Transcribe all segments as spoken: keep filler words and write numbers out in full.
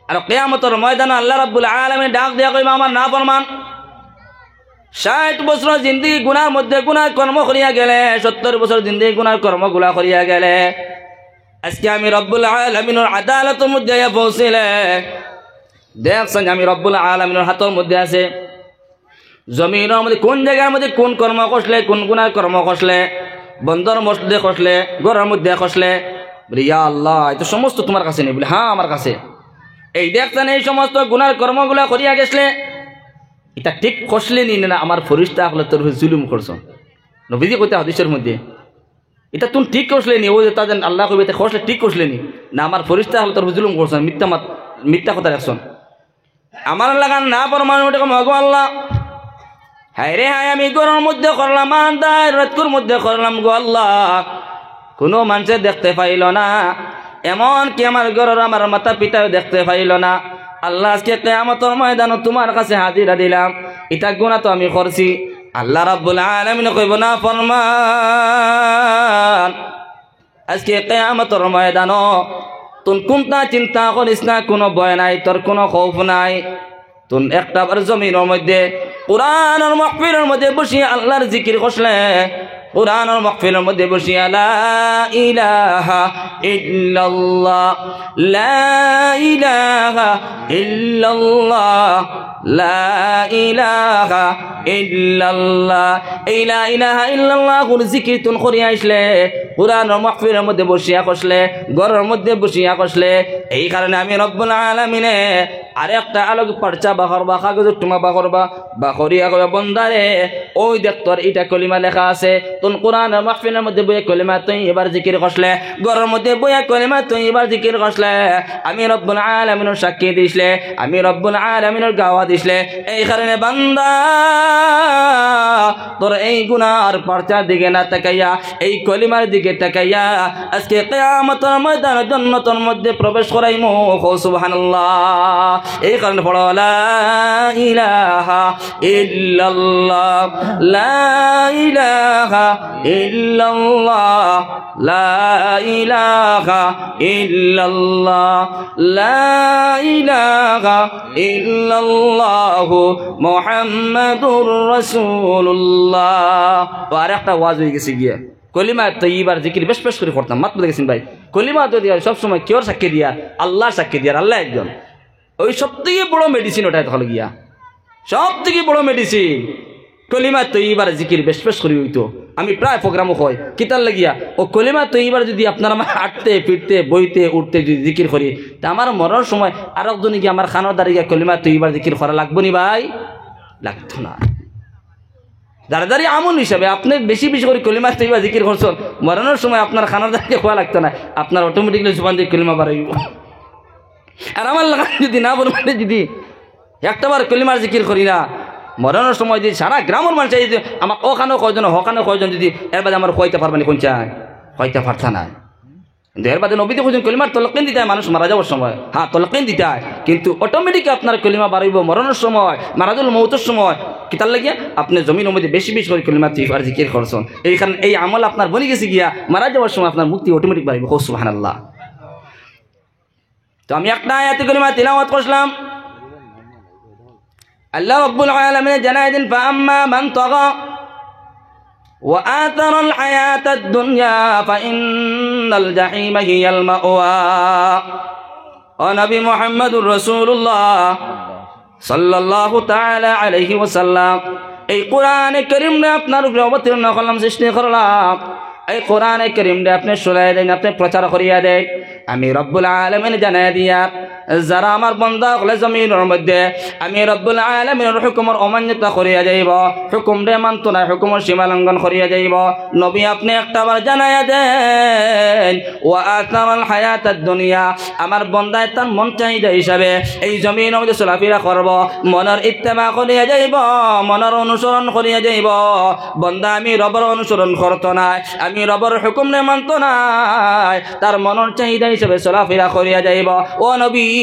আর কিয়ামতর ময়দানো আল্লাহ রাব্বুল আলামিন ডাক দিয়া কইবা, "আমার নাফরমান, ষাইট বছর জিন্দেগি গুনার মধ্যে গুনার কর্ম করিয়া গেলে, সত্তর বছর জিন্দেগি গুনার কর্মগুলা করিয়া গেলে, আজকে আমি রব্বুল আলামিনর আদালতর মধ্যে আইয়া পৌঁছিলে, দেখছনি আমি রব্বুল আলামিনর হাতর মধ্যে আছে।" জমিনর মধ্যে কুন জাগার মধ্যে কুন কর্ম করছিলে, কুন গুনার কর্ম করছিলে, বন্দর মধ্যে করছিলে, ঘরর মধ্যে করছিলে, বলে, "ইয়া আল্লাহ, ইতা সমস্ত তুমার কাছে নি?" বলে, "হ্যাঁ, আমার কাছে।" এই দেখছনি, এই সমস্ত গুনার কর্মগুলা করিয়া গেছলে, ইতা ঠিক করছলে নি না আমার ফিরিস্তা অকলে তোর উপরে জুলুম করছইন? নবীজি কইতা হাদিসর মধ্যে, "ইতা তুই ঠিক করছলে নি?" ও যে তা যেন আল্লাহ কইবা, "ইতা করছলে ঠিক করছলে নি? না আমার ফিরিস্তা অকলে তোর উপরে জুলুম করছইন, মিথ্যা মাত-, মিথ্যা কথা রাখছইন?" আমার লাখান নাফরমান উঠে কইবা, "গো আল্লাহ, হায় রে হায়, আমি ঘরর মধ্যে করলাম, আন্দাইর রাইতকুর মধ্যে করলাম গো আল্লাহ, কুনু মানষে দেখতে পাইলো না, এমনকি আমার ঘরর আমার মাতা পিতায়ও দেখতে পাইলো না। আল্লাহ, আজকে কিয়ামতর ময়দানো তুমার কাছে হাজিরা দিলাম, ইতা গুনা তো আমি করছি।" আল্লাহ রাব্বুল আলামিন কইবা, "নাফরমান, আজকে কিয়ামতর ময়দানো তুই কুন্তা চিন্তা করিস না, কুনু ভয় নাই, তোর কুনু খৌফ নাই। তুই একটা বার জমিনর মধ্যে কুরআনর মাহফিলর মধ্যে বসিয়া আল্লাহর জিকির করছলে, কুরআনর মাহফিলর মধ্যে বসিয়া লা ইলাহা ইল্লাল্লাহ, লা ইলাহা ইল্লাল্লাহ, লা ইলাহা ইল্লাল্লাহ।" এই লা ইলাহা ইল্লাল্লাহর জিকির তুই করিয়া আইছলে, কুরআনর মাহফিলর মধ্যে বসিয়া করছলে, ঘরর মধ্যে বসিয়া করছলে, এই কারণে আমি রব্বুল আলামিনে আরেকটা আলোক পর্চা বার করবা, কাগজর টুমা বার করবা, বার করিয়া কইবা, "বন্দারে, ওই দেখ তোর ইটা কলিমা লেখা আছে, তুই কুরআনর মাহফিলর মধ্যে বইয়া কলিমা তৈয়বার জিকির করছলে, ঘরর মধ্যে বইয়া কলিমা তৈয়বার জিকির করছলে, আমি রব্বুল আলামিনর সাক্ষী দিছলে, আমি রব্বুল আলামিনর গাওয়া দিছলে, এই কারণে বান্দা, তোর এই গুনার পর্চার দিকে না তাকাইয়া, এই কলিমার দিকে তাকাইয়া, আজকে কিয়ামতর ময়দানে জান্নাতর মধ্যে প্রবেশ করাইমু।" কও সুবহানাল্লাহ। এই কারণে পড়ো, লা ইলাহা ইল্লাল্লাহ, লা ইলাহা ইল্লাল্লাহ, লা ইলাহা ইল্লাল্লাহ, লা ইলাহা ইল্লাল্লাহু মুহাম্মাদুর রাসূলুল্লাহ। ও, আরেকটা ওয়াজ অই গেছে গিয়া। কলিমা তৈয়বার জিকির বেশ বেশ করি করতাম, মাত বুঝে গেছেন ভাই। কলিমা তৈয়বার সব সময় কেউর সাক্ষী দিয়ার, আল্লাহর সাক্ষী দিয়ার, আল্লাহ একজন। ওই সব থাকি বড় medicine ওটা হলো গিয়া, সব থাকি বড় medicine। কলিমা তৈয়বার জিকির বেশ বেশ করি অইতো। আমি প্রায় program-ও কই, কিতার লাগিয়া? ও কলিমা তৈয়বার যদি আপনার আমার হাঁটতে, ফিরতে, বইতে, উঠতে যদি জিকির করি, তা আমার মরার সময় আরক জনে গিয়া আমার কানর দ্বারে গিয়া কলিমা তৈয়বার জিকির করা লাগবো নি ভাই? লাগতো না। যার যার আমল হিসাবে আপনে বেশি বেশি করি কলিমা তৈয়বা জিকির করছইন, মরণর সময় আপনার কানর দ্বারে কওয়া লাগতো না, আপনার automatically জুবান দিয়া কলিমা বার অইবো। আর আমার লাখান যদি নাফরমানে যদি একটা বার কলিমার জিকির করি না, মরণর সময় যদি সারা গ্রামর মানষে যদি আমার অখানো কয়জন, হখানো কয়জন যদি এর বাদে আমার কইতা পারবা নি, কইন চাই? কইতা পারতা না। কিন্তু এর বাদে নবীজি কইছইন, কলিমার তলকিন দিতায় মানুষ মারা যাওয়ার সময়। হ্যাঁ, তলকিন দিতায়, কিন্তু automatic আপনার কলিমা বার অইবো মরণর সময়, মারাদুল মউতর সময়। কিতার লাগিয়া? আপনে জমিনর মধ্যে বেশি বেশি করি কলিমা তৈয়বার জিকির করছইন, এই কারণে এই আমল আপনার বনি গেছে গিয়া, মারা যাওয়ার সময় আপনার মুক্তি automatic বার অইবো। কও সুবহানাল্লাহ। তো আমি একটা আয়াতে করিমা তিলাওয়াত করছিলাম। আল্লাহ রাব্বুল আলামিন জানাই দেন, "ফাআম্মা মান তাগা ওয়া আতারাল হায়াতাদ দুনিয়া ফাইন্নাল জাহিমা হিয়াল মাওয়া।" ও নবী মুহাম্মদুর রাসূলুল্লাহ সাল্লাল্লাহু তাআলা আলাইহি ওয়াসাল্লাম, এই কোরআনে করিমরে আপনার উপরে অবতীর্ণ করলাম, সৃষ্টি করলাম। এই কোরআনে করিমরে আপনে শুনাই দেন, আপনে প্রচার করিয়া দেন। আমি রব্বুল আলামিন জানাই দিয়া, যারা আমার বন্দা অকলে জমিনর মধ্যে আমি রব্বুল আলামিনর হুকুমর অমান্যতা করিয়া যাইবো, হুকুমরে মানতো না, হুকুমর সীমা লঙ্ঘন করিয়া যাইবো, নবী আপনে একটা বার জানাইয়া দেন, "ওয়া আতারাল হায়াতাদ দুনিয়া", আমার বন্দায় তার মন চাহিদা হিসাবে এই জমিনর মধ্যে চলাফেরা করবো, মনর ইত্তেবা করিয়া যাইবো, মনর অনুসরণ করিয়া যাইবো। বন্দা আমি রবর অনুসরণ করতো নায়, আমি রবর হুকুমরে মানতো নায়, তার মনর চাহিদা হিসাবে চলাফেরা করিয়া যাইবো। ও নবী,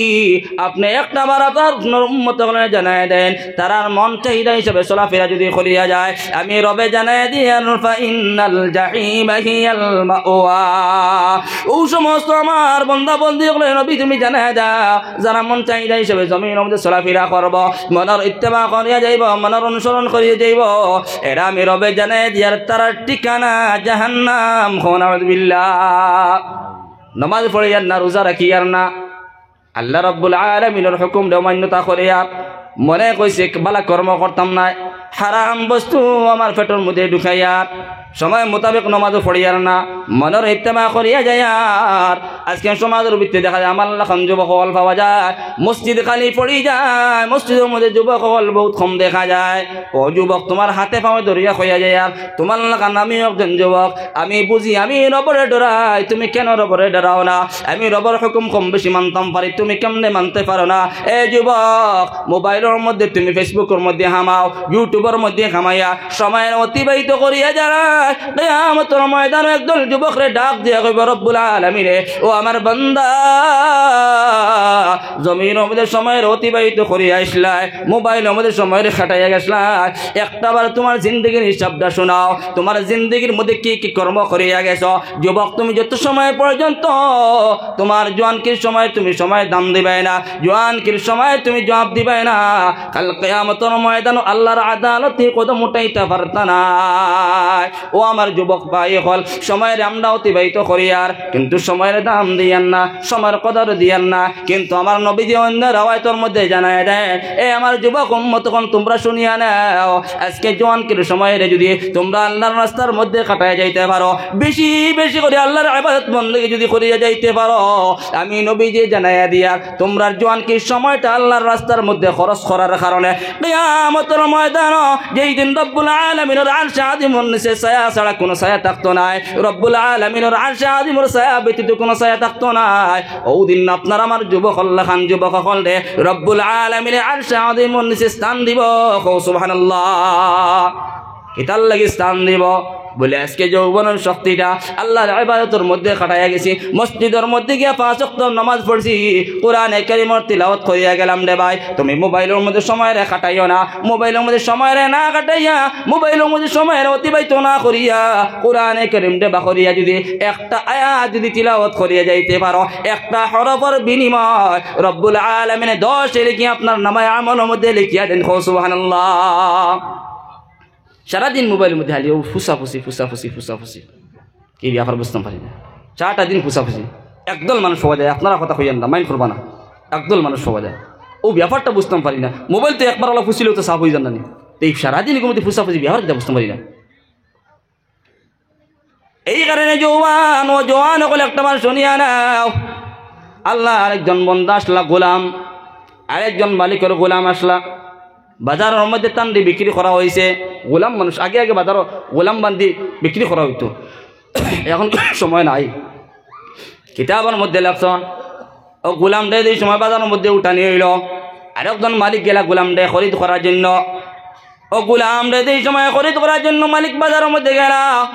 আপনে একটা বার আপনার উম্মত অকলরে জানাই দেন, তারার মন চাহিদা হিসাবে চলাফেরা যদি করিয়া যায়, আমি রবে জানাই দিয়ার, ফাইন্নাল জাহিমা হিয়াল মাওয়া। ও সমস্ত আমার বন্দা বন্দি অকলরে নবী তুমি জানাই দাও, যারা মন চাহিদা হিসাবে জমিনর মধ্যে চলাফেরা করবো, মনর ইত্তেবা করিয়া যাইবো, মনর অনুসরণ করিয়া যাইবো, এরা আমি রবে জানাই দিয়ার, তারার ঠিকানা জাহান্নাম। কও নাউজুবিল্লাহ। নমাজ পড়িয়ার না, রোজা রাখিয়ার না, আল্লাহ রাব্বুল আলামিনর হুকুমরে অমান্যতা করিয়ার, মনে কইছে বালা কর্ম করতাম নায়, হারাম বস্তু আমার পেটর মধ্যে ঢুকাইয়ার, সময় মোতাবেক নমাজও পড়িয়ার না, মনর ইত্তেবা করিয়া যাইয়ার। আজকে সমাজর ভিতরে দেখা যায় আমার লাখান যুবক অকল পাওয়া যায়, মসজিদ খালি পড়ি যায়, মসজিদর মধ্যে যুবক অকল বহুত কম দেখা যায়। ও যুবক, তুমার হাতে পাওয়ে ধরিয়া কইয়া যাইয়ার, তুমার লাখান আমিও একজন যুবক, আমি বুঝি, আমি রবরে ডরাই, তুমি কেনে রবরে ডরাও না? আমি রবর হুকুম কম বেশি মানতাম পারি, তুমি কেমনে মানতে পারো না? এ যুবক, মোবাইলর মধ্যে তুমি Facebookর মধ্যে হামাও, YouTubeর মধ্যে হামাইয়া সময় অতিবাহিত করিয়া যারায়, কিয়ামতর ময়দানো একদল যুবকরে ডাক দিয়া কইবো রব্বুল আলামিনে, ও আমার বান্দা, জমিনর মধ্যে সময় অতিবাহিত করিয়া আইছলায়, মোবাইলর মধ্যে সময় কাটাইয়া গেছলায়, একটা বার তুমার জিন্দেগির হিসাবটা শুনাও, তুমার জিন্দেগির মধ্যে কি কি কর্ম করিয়া গেছো? যুবক, তুমি যত সময় পর্যন্ত তুমার জোয়ানকির সময় তুমি সময় দাম দিবায় না, জোয়ানকির সময় তুমি জবাব দিবায় না, কাল কিয়ামতর ময়দানো আল্লাহর আদালতে কদম উঠাইতা পারতা নায়। ও আমার যুবক ভাই অকল, সময়রে আমরা অতিবাহিত করিয়ার, কিন্তু সময়রে দাম দিয়ার না, সময়র কদর দিয়ার না। কিন্তু আমার নবীজি অন্য রেওয়ায়তর মধ্যে জানাই দেন, এ আমার যুবক উম্মত অকল, তুমরা শুনিয়া নেও, আজকে জোয়ানকির সময়রে যদি তুমরা আল্লাহর রাস্তার মধ্যে কাটাইয়া যাইতে পারো, বেশি বেশি করি আল্লাহর ইবাদত বন্দেগি যদি করিয়া যাইতে পারো, আমি নবীজি জানাইয়া দিয়ার, তুমরার জোয়ানকির সময়টা আল্লাহর রাস্তার মধ্যে খরচ করার কারণে কিয়ামতর ময়দানো যেই দিন রব্বুল আলামিনর আরশে আজিমর নিচে ছায়া ছাড়া কোনো ছায়া থাকতো নায়, রব্বুল আলামিনর আরশে আজিমর ছায়া ব্যতীত কোনো ছায়া থাকতো নায়, ওদিন আপনার আমার যুবক অকল লাখান যুবক অকলরে রব্বুল আলামিনে আরশে আজিমর নিচে স্থান দিবো। কও সুবহানাল্লাহ। কিতার লাগি স্থান দিবো? বলে, আজকে যৌবনর শক্তিটা আল্লাহর ইবাদতর মধ্যে কাটাইয়া গেছি, মসজিদর মধ্যে গিয়া পাঁচ ওয়াক্ত নামাজ পড়ছি, কোরআনে কারীমর তিলাওয়াত করিয়া গেলাম রে ভাই। তুমি মোবাইলর মধ্যে সময়রে কাটাইও না, মোবাইলর মধ্যে সময়রে না কাটাইয়া, মোবাইলর মধ্যে সময়রে অতিবাহিত না করিয়া, কোরআনে কারীমরে বাখরিয়া যদি একটা আয়াত যদি তিলাওয়াত করিয়া যাইতে পারো, একটা হরফর বিনিময় রব্বুল আলামিনে দশ লেখি আপনার নামায় আমলর মধ্যে লেখিয়া দেন। কও সুবহানাল্লাহ। সারাদিন মোবাইলর মধ্যে খালি ও ফুসাফুসি, ফুসাফুসি, ফুসাফুসি। কি ব্যাপার বুঝতাম পারি না। সারাটা দিন ফুসাফুসি। একদল মানুষ পাওয়া যায়, আপনারা কথা কইয়েন না, mind করবা না। একদল মানুষ পাওয়া যায়। ও ব্যাপারটা বুঝতাম পারি না। মোবাইল তো একবার ওলা ফুসিলেও তো সাফ অইযার না নি। তো এই সারাদিন এগুর মধ্যে ফুসাফুসি ব্যাপার কিতা বুঝতাম পারি না। এই কারণে জোয়ান, ও জোয়ান অকল একটা বার শুনিয়া নেও। আল্লাহর আরেকজন বন্দা আছলা গোলাম, আরেকজন মালিকর গোলাম আছলা। বাজারর মধ্যে তানরে বিক্রি করা অইছে। গোলাম মানুষ, আগে আগে বাজারো গোলাম বান্ধি বিক্রি করা অইতো, এখন সময় নাই। কিতাবর মধ্যে লেখছন, ও গোলামরে যেই সময় বাজারর মধ্যে উঠানি অইলো, আরেকজন মালিক গেলা গোলামরে খরিদ করার জন্য। ও গোলামরে যেই সময় খরিদ করার জন্য মালিক বাজারর মধ্যে গেলা,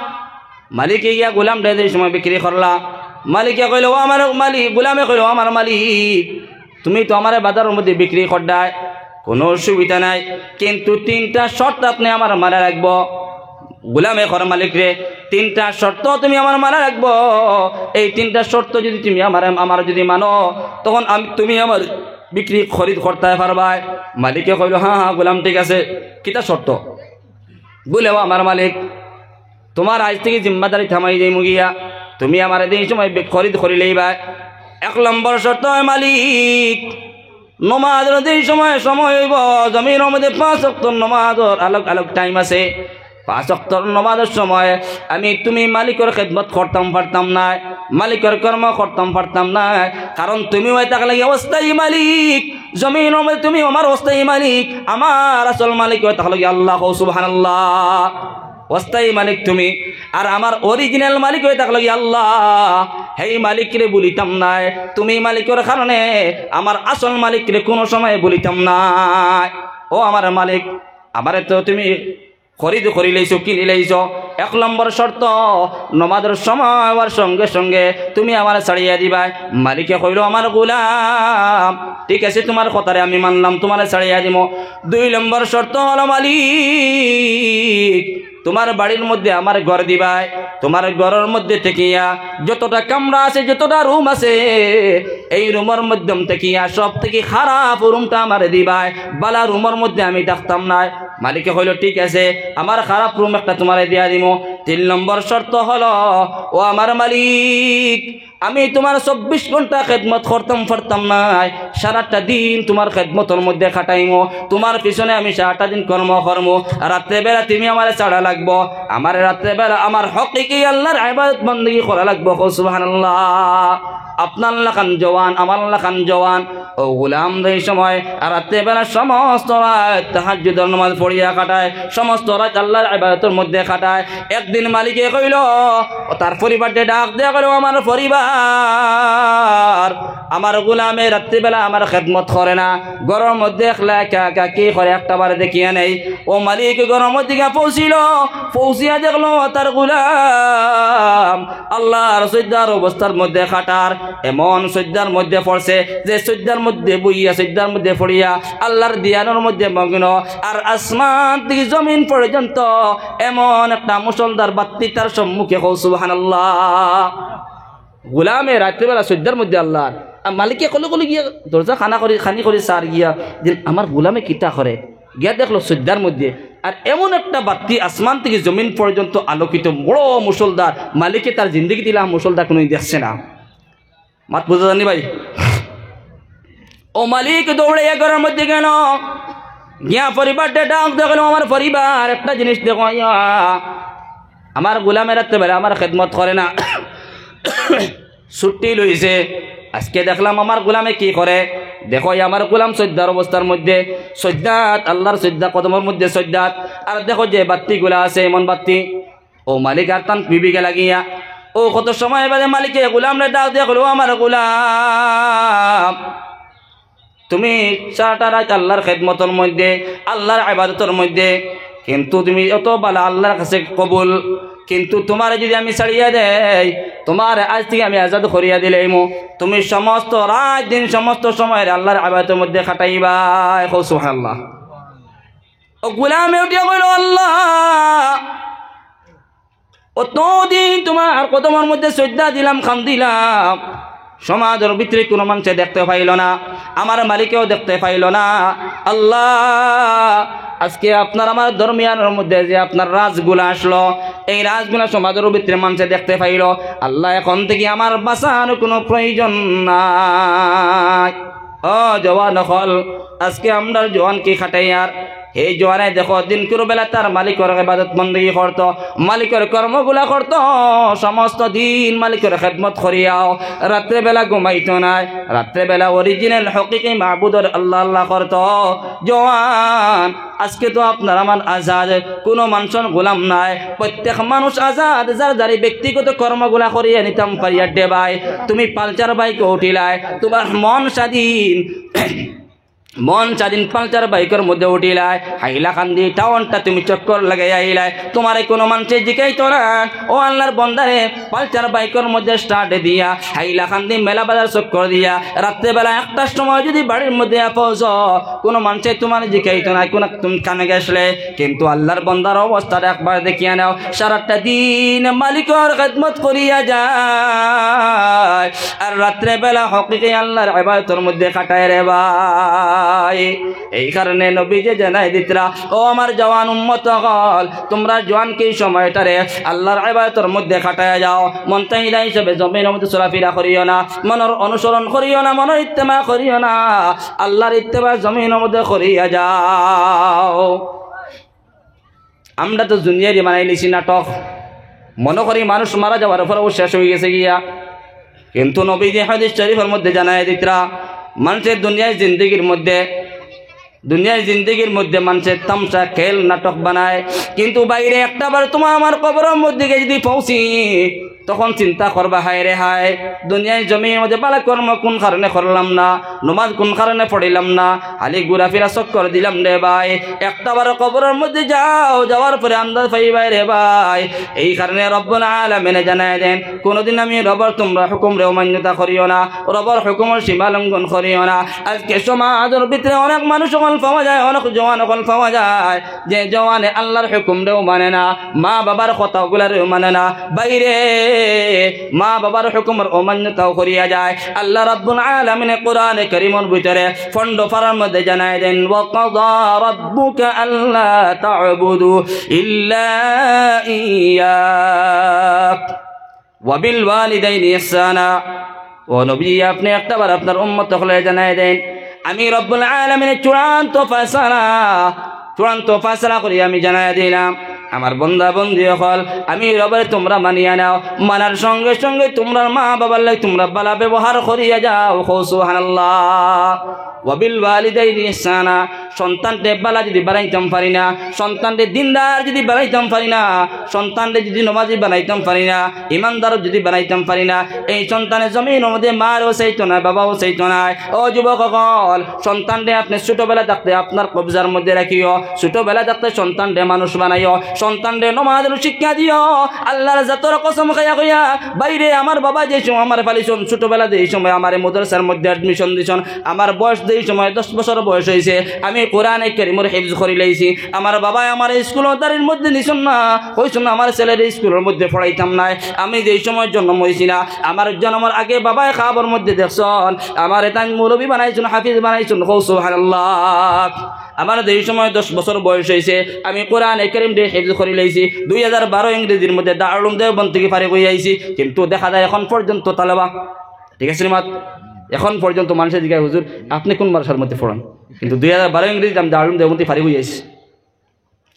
মালিকে গিয়া গোলামরে যেই সময় বিক্রি করলা, মালিকে কইলো, "ও আমার মালিক", গোলামে কইলো, "ও আমার মালিক, তুমি তো আমারে বাজারর মধ্যে বিক্রি কররায়, কোনো অসুবিধা নাই, কিন্তু তিনটা শর্ত আপনে আমার মানা লাগবো।" গোলামে কর, "মালিক রে, তিনটা শর্ত তুমি আমার মানা লাগবো। এই তিনটা শর্ত যদি তুমি আমার, আমার যদি মানো, তখন আমি, তুমি আমার বিক্রি খরিদ করতায় পারবায়।" মালিকে কইলো, "হ্যাঁ, হ্যাঁ, গোলাম, ঠিক আছে, কিতা শর্ত?" বলে, "ও আমার মালিক, তুমার আইজ থাকি জিম্মাদারি থামাই যাইমু গিয়া, তুমি আমারে যেই সময় বে-, খরিদ করিলাইবায়।" এক নম্বর শর্ত, "ও মালিক, নমাজর যেই সময় সময় অইবো, জমিনর মধ্যে পাঁচ ওয়াক্ত নমাজর আলাগ আলাগ time আছে, পাঁচ ওয়াক্তর নমাজর সময় আমি তুমি মালিকর খেদমত করতাম পারতাম নায়, মালিকর কর্ম করতাম পারতাম নায়, কারণ তুমি অইতায় লাগি অস্থায়ী মালিক, জমিনর মধ্যে তুমি আমার অস্থায়ী মালিক, আমার আসল মালিক অইতায় লাগি আল্লাহ।" কও সুবহানাল্লাহ। অস্থায়ী মালিক তুমি, আর আমার original মালিক অইতায় লাগি আল্লাহ। হেই মালিকরে ভুলিতাম নায়, তুমি মালিকর কারণে আমার আসল মালিকরে কোনো সময় ভুলিতাম নায়। ও আমার মালিক, আমারে তো তুমি খরিদ করিলাইছো, কিনিলাইছো। এক নম্বর শর্ত, নমাজর সময় অওয়ার সঙ্গে সঙ্গে তুমি আমারে ছাড়িয়া দিবায়। মালিকে কইলো, "আমার গোলাম, ঠিক আছে, তুমার কথারে আমি মানলাম, তুমারে ছাড়িয়া দিমু। দুই নম্বর শর্ত হলো, মালিক, তুমার বাড়ির মধ্যে আমারে ঘর দিবায়, তুমার ঘরর মধ্যে থাকিয়া যতটা কামরা আছে, যতটা রুম আছে, এই রুমর মাধ্যম থাকিয়া সব থাকি খারাপ রুমটা আমারে দিবায়, বালা রুমর মধ্যে আমি থাকতাম নায়। মালিকে কইলো, ঠিক আছে, আমার খারাপ রুম একটা তুমারে দিয়া দিমু। তিন নম্বর শর্ত হলো, ও আমার মালিক, আমি তুমার চব্বিশ ঘন্টা খেদমত করতাম পারতাম নায়, সারাটা দিন তুমার খেদমতর মধ্যে কাটাইমু, তুমার পিছনে আমি সারাটা দিন কর্ম করমু। রাত্রে বেলা তুমি আমারে ছাড়া লাগবো, আমারে রাত্রে বেলা আমার হকিকি আল্লার ইবাদত বন্দেগি করা লাগবো। কও সুবহানাল্লাহ। আপনার লাখান জওয়ান, আমার লাখান জওয়ান, ও গুলাম যেই সময় রাত্রে বেলা সমস্ত রাত তাহাজ্জুদর নামাজ পড়িয়া কাটায়, সমস্ত রাত আল্লার ইবাদতর মধ্যে কাটায়, একদিন মালিকে কইলো, ও তার পরিবাররে ডাক দিয়া কইলো, আমার পরিবার, আমার গুলামে রাত্রিবেলা আমার খেদমত করে না, ঘরর মধ্যে একলা একা একা কি করে, একটা বার দেখিয়া নেই। ও মালিক ঘরর মধ্যে গিয়া পৌঁছিল, পৌঁছিয়া দেখলো তার গুলাম আল্লার সইজদার অবস্থার মধ্যে কাটার, এমন সইজদার মধ্যে পড়ছে যে সইজদার মধ্যে বইয়া, সইজদার মধ্যে পড়িয়া আল্লার ধ্যানর মধ্যে মগ্ন। আর আসমান থাকি জমিন পর্যন্ত এমন একটা মুষলধার বাত্তি তার সম্মুখে। কও সুবহানাল্লাহ। গুলামে রাত্রিবেলা সইজদার মধ্যে আল্লার, আর মালিকে কলে কলে গিয়া দরজা খানা করি, খানি করি সার গিয়া, যে আমার গুলামে কিতা করে, গিয়া দেখলো সইজদার মধ্যে, আর এমন একটা বাত্তি আসমান থাকি জমিন পর্যন্ত আলোকিত, বড় মুষলধার, মালিকে তার জিন্দেগিত ইলা মুষলধার কুনুদিন দেখছে না। মাত বুঝা যার নি ভাই? ও মালিক দৌড়াইয়া ঘরর মধ্যে গেল, গিয়া পরিবাররে ডাক দেখলো, আমার পরিবার, একটা জিনিস দেখো আইয়া, আমার গুলামে রাত্রে বেলা আমার খেদমত করে না, ছুটি লইছে। আজকে দেখলাম আমার গুলামে কি করে। দেখো, এই আমার গুলাম সইজদার অবস্থার মধ্যে, সইজদাত, আল্লার সইজদা, কদমর মধ্যে সইজদাত। আর দেখো যে বাত্তিগুলা আছে, এমন বাত্তি। ও মালিক আর তান বিবি গেলা গিয়া, ও কত সময় বাদে মালিকে গুলামরে ডাক দিয়া কইলো, আমার গুলাম, তুমি সারাটা রাত আল্লার খেদমতর মধ্যে, আল্লার ইবাদতর মধ্যে, কিন্তু তুমি অত বালা আল্লার কাছে কবুল, কিন্তু তুমারে যদি আমি ছাড়িয়া দেই, তুমারে আইজ থাকি আমি আজাদ করিয়া দিলাইমু, তুমি সমস্ত রাত দিন সমস্ত সময় আল্লার ইবাদতর মধ্যে কাটাইবায়। কও সুবহানাল্লাহ। ও গুলামে উঠিয়া কইলো, আল্লাহ, অতদিন তুমার কদমর মধ্যে সইজদা দিলাম, কান্দিলাম, সমাজর ভিতরে কুনু মানষে দেখতে পাইলো না, আমার মালিকেও দেখতে পাইলো না। আল্লাহ, আজকে আপনার আমার দরমিয়ানর মধ্যে যে আপনার রাজগুলা আসলো, এই রাজগুলা সমাজর ভিতরে মানষে দেখতে পাইলো। আল্লাহ, এখন থাকি আমার বাঁচার কুনু প্রয়োজন নাই। ও জওয়ান অকল, আজকে আমরার জওয়ান কি কাটাইয়ার? হে জওয়ানে দেখো, দিনকুর বেলা তার মালিকর ইবাদত বন্দেগি করতো, মালিকর কর্মগুলা করতো, সমস্ত দিন মালিকর খেদমত করিয়াও রাত্রে বেলা ঘুমাইতো নায়, রাত্রে বেলা original হকিকি মাবুদর আল্লাহ আল্লাহ করতো। জওয়ান, আজকে তো আপনার আমার আজাদ, কুনু মানষর গুলাম নাই, প্রত্যেক মানুষ আজাদ, যার যার ব্যক্তিগত কর্মগুলা করিয়া নিতাম পারিয়ার দে ভাই। তুমি পালচার বাইকো উঠিলায়, তুমার মন স্বাধীন, মন স্বাধীন পালচার বাইকর মধ্যে উঠিলায়, হাইলাকান্দি টাউনটা তুমি চক্কর লাগাই আইলায়, তুমারে কুনু মানষে জিকাইতো না, ও আল্লার বন্দারে, পালচার বাইকর মধ্যে start দিয়া হাইলাকান্দি মেলা বাজার চক্কর দিয়া রাত্রে বেলা একটার সময় যদি বাড়ির মধ্যে পৌঁছো, কুনু মানষে তুমারে জিকাইতো না, কুনু তুমি কানে গেছলে, কিন্তু আল্লার বন্দার অবস্থাটা একবার দেখিয়া নেও, সারাটা দিন মালিকর খেদমত করিয়া যায়, আর রাত্রে বেলা হকিকি আল্লার ইবাদতর মধ্যে কাটায় রে ভাই। এই কারণে নবীজি জানাই দিতরা, ও আমার জওয়ান উম্মত অকল, তুমরা জওয়ান কি সময়টারে আল্লার ইবাদতর মধ্যে কাটায় যাও, মন চাহিদা হিসাবে জমিনর মধ্যে চলাফিরা করিও না, মনর অনুসরণ করিও না, মনর ইত্তেবা করিও না, আল্লার ইত্তেবা জমিনর মধ্যে করিয়া যাও। আমরা তো দুনিয়াইর বানাইলিছি নাটক, মনো করি মানুষ মারা যাওয়ার পরে ও শেষ অইগেছে গিয়া। কিন্তু নবীজি হাদিস শরীফর মধ্যে জানাই দিতরা, মানষের দুনিয়ার জিন্দেগির মধ্যে, দুনিয়ার জিন্দেগির মধ্যে মানষের তামশা, খেল, নাটক বানায়, কিন্তু বাইরে একটা বার তুমার আমার কবরর মধ্যে গিয়া যদি পৌঁছি, তখন চিন্তা করবা, হায় রে হায়, দুনিয়ার জমিনর মধ্যে ভালা কর্ম কুন কারণে করলাম না, নমাজ কুন কারণে পড়িলাম না, খালি ঘুরাফিরা চক্কর দিলাম রে ভাই। একটা বার কবরর মধ্যে যাও, যাওয়ার পরে আন্দাজ পাইবায় রে ভাই। এই কারণে রব্বুল আলামিনে জানায় দেন, কুনুদিন আমি রবর তুমরা হুকুমরে অমান্যতা করিও না, রবর হুকুমর সীমা লঙ্ঘন করিও না। আজকে সমাজর ভিতরে অনেক মানুষ অকল পাওয়া যায়, অনেক জওয়ান অকল পাওয়া যায়, যে জওয়ানে আল্লার হুকুমরেও মানে না, মা বাবার কথাগুলারেও মানে না। ভাইরে, মা বাবার হুকুমর অমান্যতাও করিয়া যায়। আল্লা রাব্বুল আলামিনে কোরআনে কারীমর ভিতরে পনরো পারার মধ্যে জানায় দেন, "ওয়া কাযা রাব্বুকা আল্লা তা'বুদু ইল্লা ইয়্যাহ।" ওয়াবিল ওয়ালিদাইনি ইহসানা। ও নবী, আপনে একটা বার আপনার উম্মত অকলরে জানায় দেন, আমি রব্বুল আলামিনে চূড়ান্ত ফয়সালা, চূড়ান্ত ফয়সালা করি আমি জানায় দিলাম, আমার বন্দা বন্দি অকল, আমি রবরে তুমরা মানিয়া নেও। মানার সঙ্গে সঙ্গে তুমরার মা বাবার লগে তুমরা ভালা ব্যবহার করিয়া যাও। কও সুবহানাল্লাহ। ওয়াবিল ওয়ালিদাইনি ইহসানা। সন্তানরে ভালা যুদি বানাইতাম পারি না, সন্তানরে দিনদার যুদি বানাইতাম পারি না, সন্তানরে যুদি নমাজি বানাইতাম পারি না, ইমানদার যুদি বানাইতাম পারি না, এই সন্তানে জমিনর মধ্যে মারেও চাইতো না, বাবাও চাইতো না। ও যুবক অকল, সন্তানরে আপনে ছোটবেলা থাকতে আপনার কবজার মধ্যে রাখিও, ছোটবেলা থাকতে সন্তানরে মানুষ বানাইও, সন্তানরে নমাজর শিক্ষা দিও। আল্লার জাতর কসম খাইয়া কইয়া, ভাইরে, আমার বাবা যে সময় আমারে পালিছন, ছোটবেলা যে সময় আমারে মাদ্রাসার মধ্যে admission দিছন, আমার বয়স যেই সময় দশ বছর বয়স অইছে, আমি কোরআনে কারীমর হিফজ করি লাইছি। আমার বাবায় আমারে স্কুলর দাড়ির মধ্যে নিছন না, কইছন না, আমার ছেলেরে স্কুলর মধ্যে পড়াইতাম নায়। আমি যেই সময় জন্ম অইছি না, আমার জন্মর আগে বাবায় খাবর মধ্যে দেখছন, আমারে তাইন মৌলভী বানাইছন, হাফিজ বানাইছন। কও সুবহানাল্লাহ। আমার যেই সময় দশ বছর বয়স অইছে, আমি কোরআনে কারীমরে হিফজ করি লাইছি। দুই হাজার বারো ইংরেজির মধ্যে দারুল উলুম দেওবন্দ থাকি ফারিগ অইয়া আইছি, কিন্তু দেখা যায় এখন পর্যন্ত তালেবা ঠিক আছে নি মাত? এখন পর্যন্ত মানষে জিগায়, "হুজুর, আপনে কুন মাদ্রাসার মধ্যে পড়ান?" কিন্তু দুই হাজার বারো ইংরেজিত আমি দারুল উলুম দেওবন্দ থাকি ফারিগ অইয়া আইছি।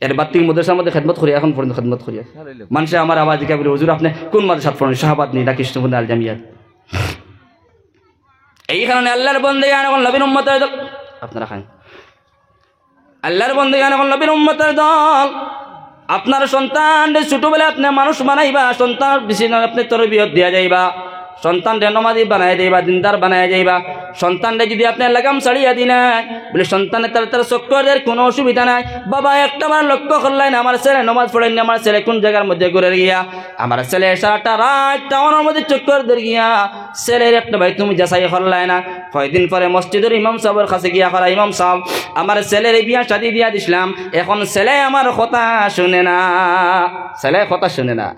এর বাদ থাকি মাদ্রাসার মধ্যে খেদমত করি, এখন পর্যন্ত খেদমত করি। মানষে আমার আবার জিগায় বলে, "হুজুর, আপনে কুন মাদ্রাসাত পড়ান? শাহাবাদ নি না কৃষ্ণপন্থী আল জামিয়াত?" এই কারণে আল্লার বন্দেগান অকল, নবীর উম্মতর দল, আপনারা খান। আল্লার বন্দেগান অকল, নবীর উম্মতর দল, আপনার সন্তানরে ছোটবেলায় আপনে মানুষ বানাইবা, সন্তান বেশি না আপনে তরবিয়ত দিয়া যাইবা, সন্তানরে নমাজি বানাই যাইবা, দিনদার বানাই যাইবা। সন্তানরে যুদি আপনে লাগাম ছাড়িয়া দিলাইন, বলে সন্তানে তার তার চক্কর দের, কুনু অসুবিধা নাই। বাবা একটা বার লক্ষ্য করলাইন, আমার ছেলে নমাজ পড়েন না, আমার ছেলে কুন জাগার মধ্যে ঘুরের গিয়া, আমার ছেলে সারাটা রাইত টাউনর মধ্যে চক্কর দের গিয়া, ছেলের একটা ভাই তুমি যাচাই করলায় না। কয়দিন পরে মসজিদর ইমাম সাবর কাছে গিয়া কয়, "ইমাম সাব, আমার ছেলের বিয়া শাদি দিয়া দিছলাম, এখন ছেলে আমার কথা শুনে না, ছেলে কথা শুনে না,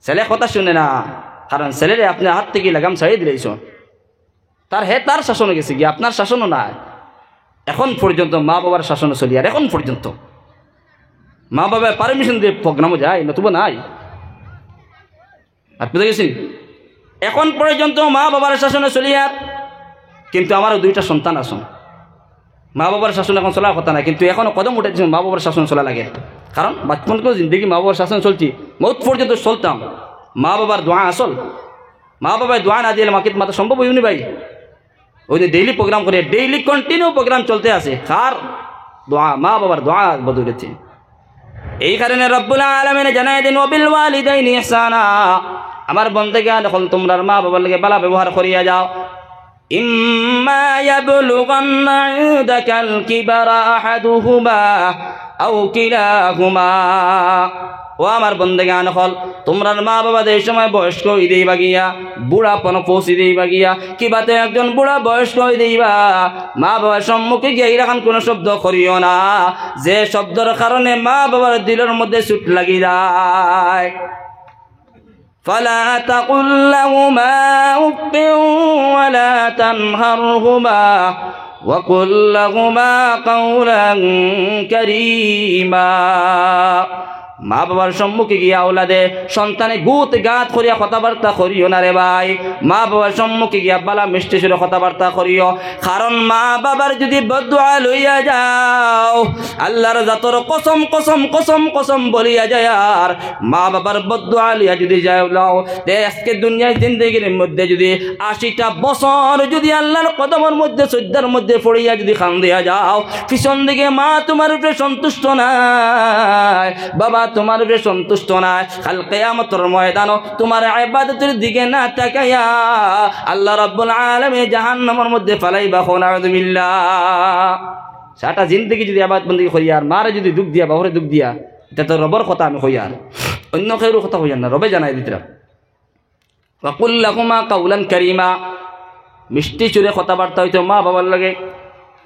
ছেলে কথা শুনে না, কারণ ছেলেরে আপনে হাত থাকি লাগাম ছাড়ি দিলাইছন। তার, হে তার শাসনো গেছে গিয়া, আপনার শাসনো নাই।" এখন পর্যন্ত মা বাবার শাসনো চলিয়ার, এখন পর্যন্ত মা বাবার permission দিয়া program-ও যায়, নতুবা নাই। আর বুঝা গেছে? এখন পর্যন্ত মা বাবার শাসনো চলিয়ার, কিন্তু আমারও দুইটা সন্তান আছন। মা বাবার শাসন এখন চলার কথা না, কিন্তু এখনো কদম উঠাই দিছন, মা বাবার শাসন চলা লাগে। কারণ বাচপন তো জিন্দেগি মা বাবার শাসন চলছি, মউত পর্যন্ত চলতাম। মা বাবার দোয়া আসল, মা বাবার দোয়া না দিলে মাকিত মাতা সম্ভব অইবো নি ভাই। ওই যে daily program করে, daily continue program চলতে আছে। কার দোয়া? মা বাবার দোয়া বদৌলতে। এই কারণে রব্বুল আলামিনে জানাই দেন, "ওয়াবিল ওয়ালিদাইনি ইহসানা।" আমার বন্দেগান অকল, তুমরার মা বাবার লগে ভালা ব্যবহার করিয়া যাও। "ইম্মা ইয়াবলুগান্না ইনদাকাল কিবারা আহাদুহুমা আও কিলাহুমা।" ও আমার বন্দেগান অকল, তুমরার মা বাবা যেই সময় বয়স্ক অই যাইবা গিয়া, বুড়াপন পৌঁছি যাইবা গিয়া, কিবাতে একজন বুড়া বয়স্ক অই যাইবা, মা বাবার সম্মুখে গিয়া ইলাখান কুনু শব্দ করিও না, যে শব্দর কারণে মা বাবার দিলর মধ্যে চুট লাগি যায়। ফালা তাকুল লাহুমা উফফিন ওয়ালা তানহারহুমা ওয়াকুল লাহুমা কাওলান কারীমা। মা বাবার সম্মুখে গিয়া আওলাদে সন্তানে গুত গাত করিয়া কথাবার্তা করিও না রে ভাই। মা বাবার সম্মুখে গিয়া ভালা মিষ্টি সুরে কথাবার্তা করিও, কারণ মা বাবার যুদি বদদোয়া লইয়া যাও, আল্লার জাতর কসম, কসম, কসম, কসম বলিয়া যাইয়ার, মা বাবার বদদোয়া লইয়া যুদি যাও, তে আজকে দুনিয়ার জিন্দেগির মধ্যে যুদি আশিটা বছর যুদি আল্লার কদমর মধ্যে, সইজদার মধ্যে পড়িয়া যুদি কান্দিয়া যাও, পিছন দিকে মা তুমার উপরে সন্তুষ্ট নায়, বাবা তুমার উপরে সন্তুষ্ট নায়, কাল কিয়ামতর ময়দানো তুমার ইবাদতর দিকে না তাকাইয়া আল্লাহ রাব্বুল আলামিন জাহান্নামর মধ্যে ফালাইবা। কও নাউজুবিল্লাহ। সারাটা জিন্দেগি যুদি ইবাদত বন্দেগি করিয়ার, মারে যুদি দুখ দিয়া, বাপরে দুখ দিয়া, ইটা তো রবর কথা আমি কইয়ার, অইন্য কেউর কথা কইয়ার না, রবে জানাই দিতরা। وقل لهما قولا كريما। মিষ্টি সুরে কথাবার্তা অইতো মা বাবার লগে।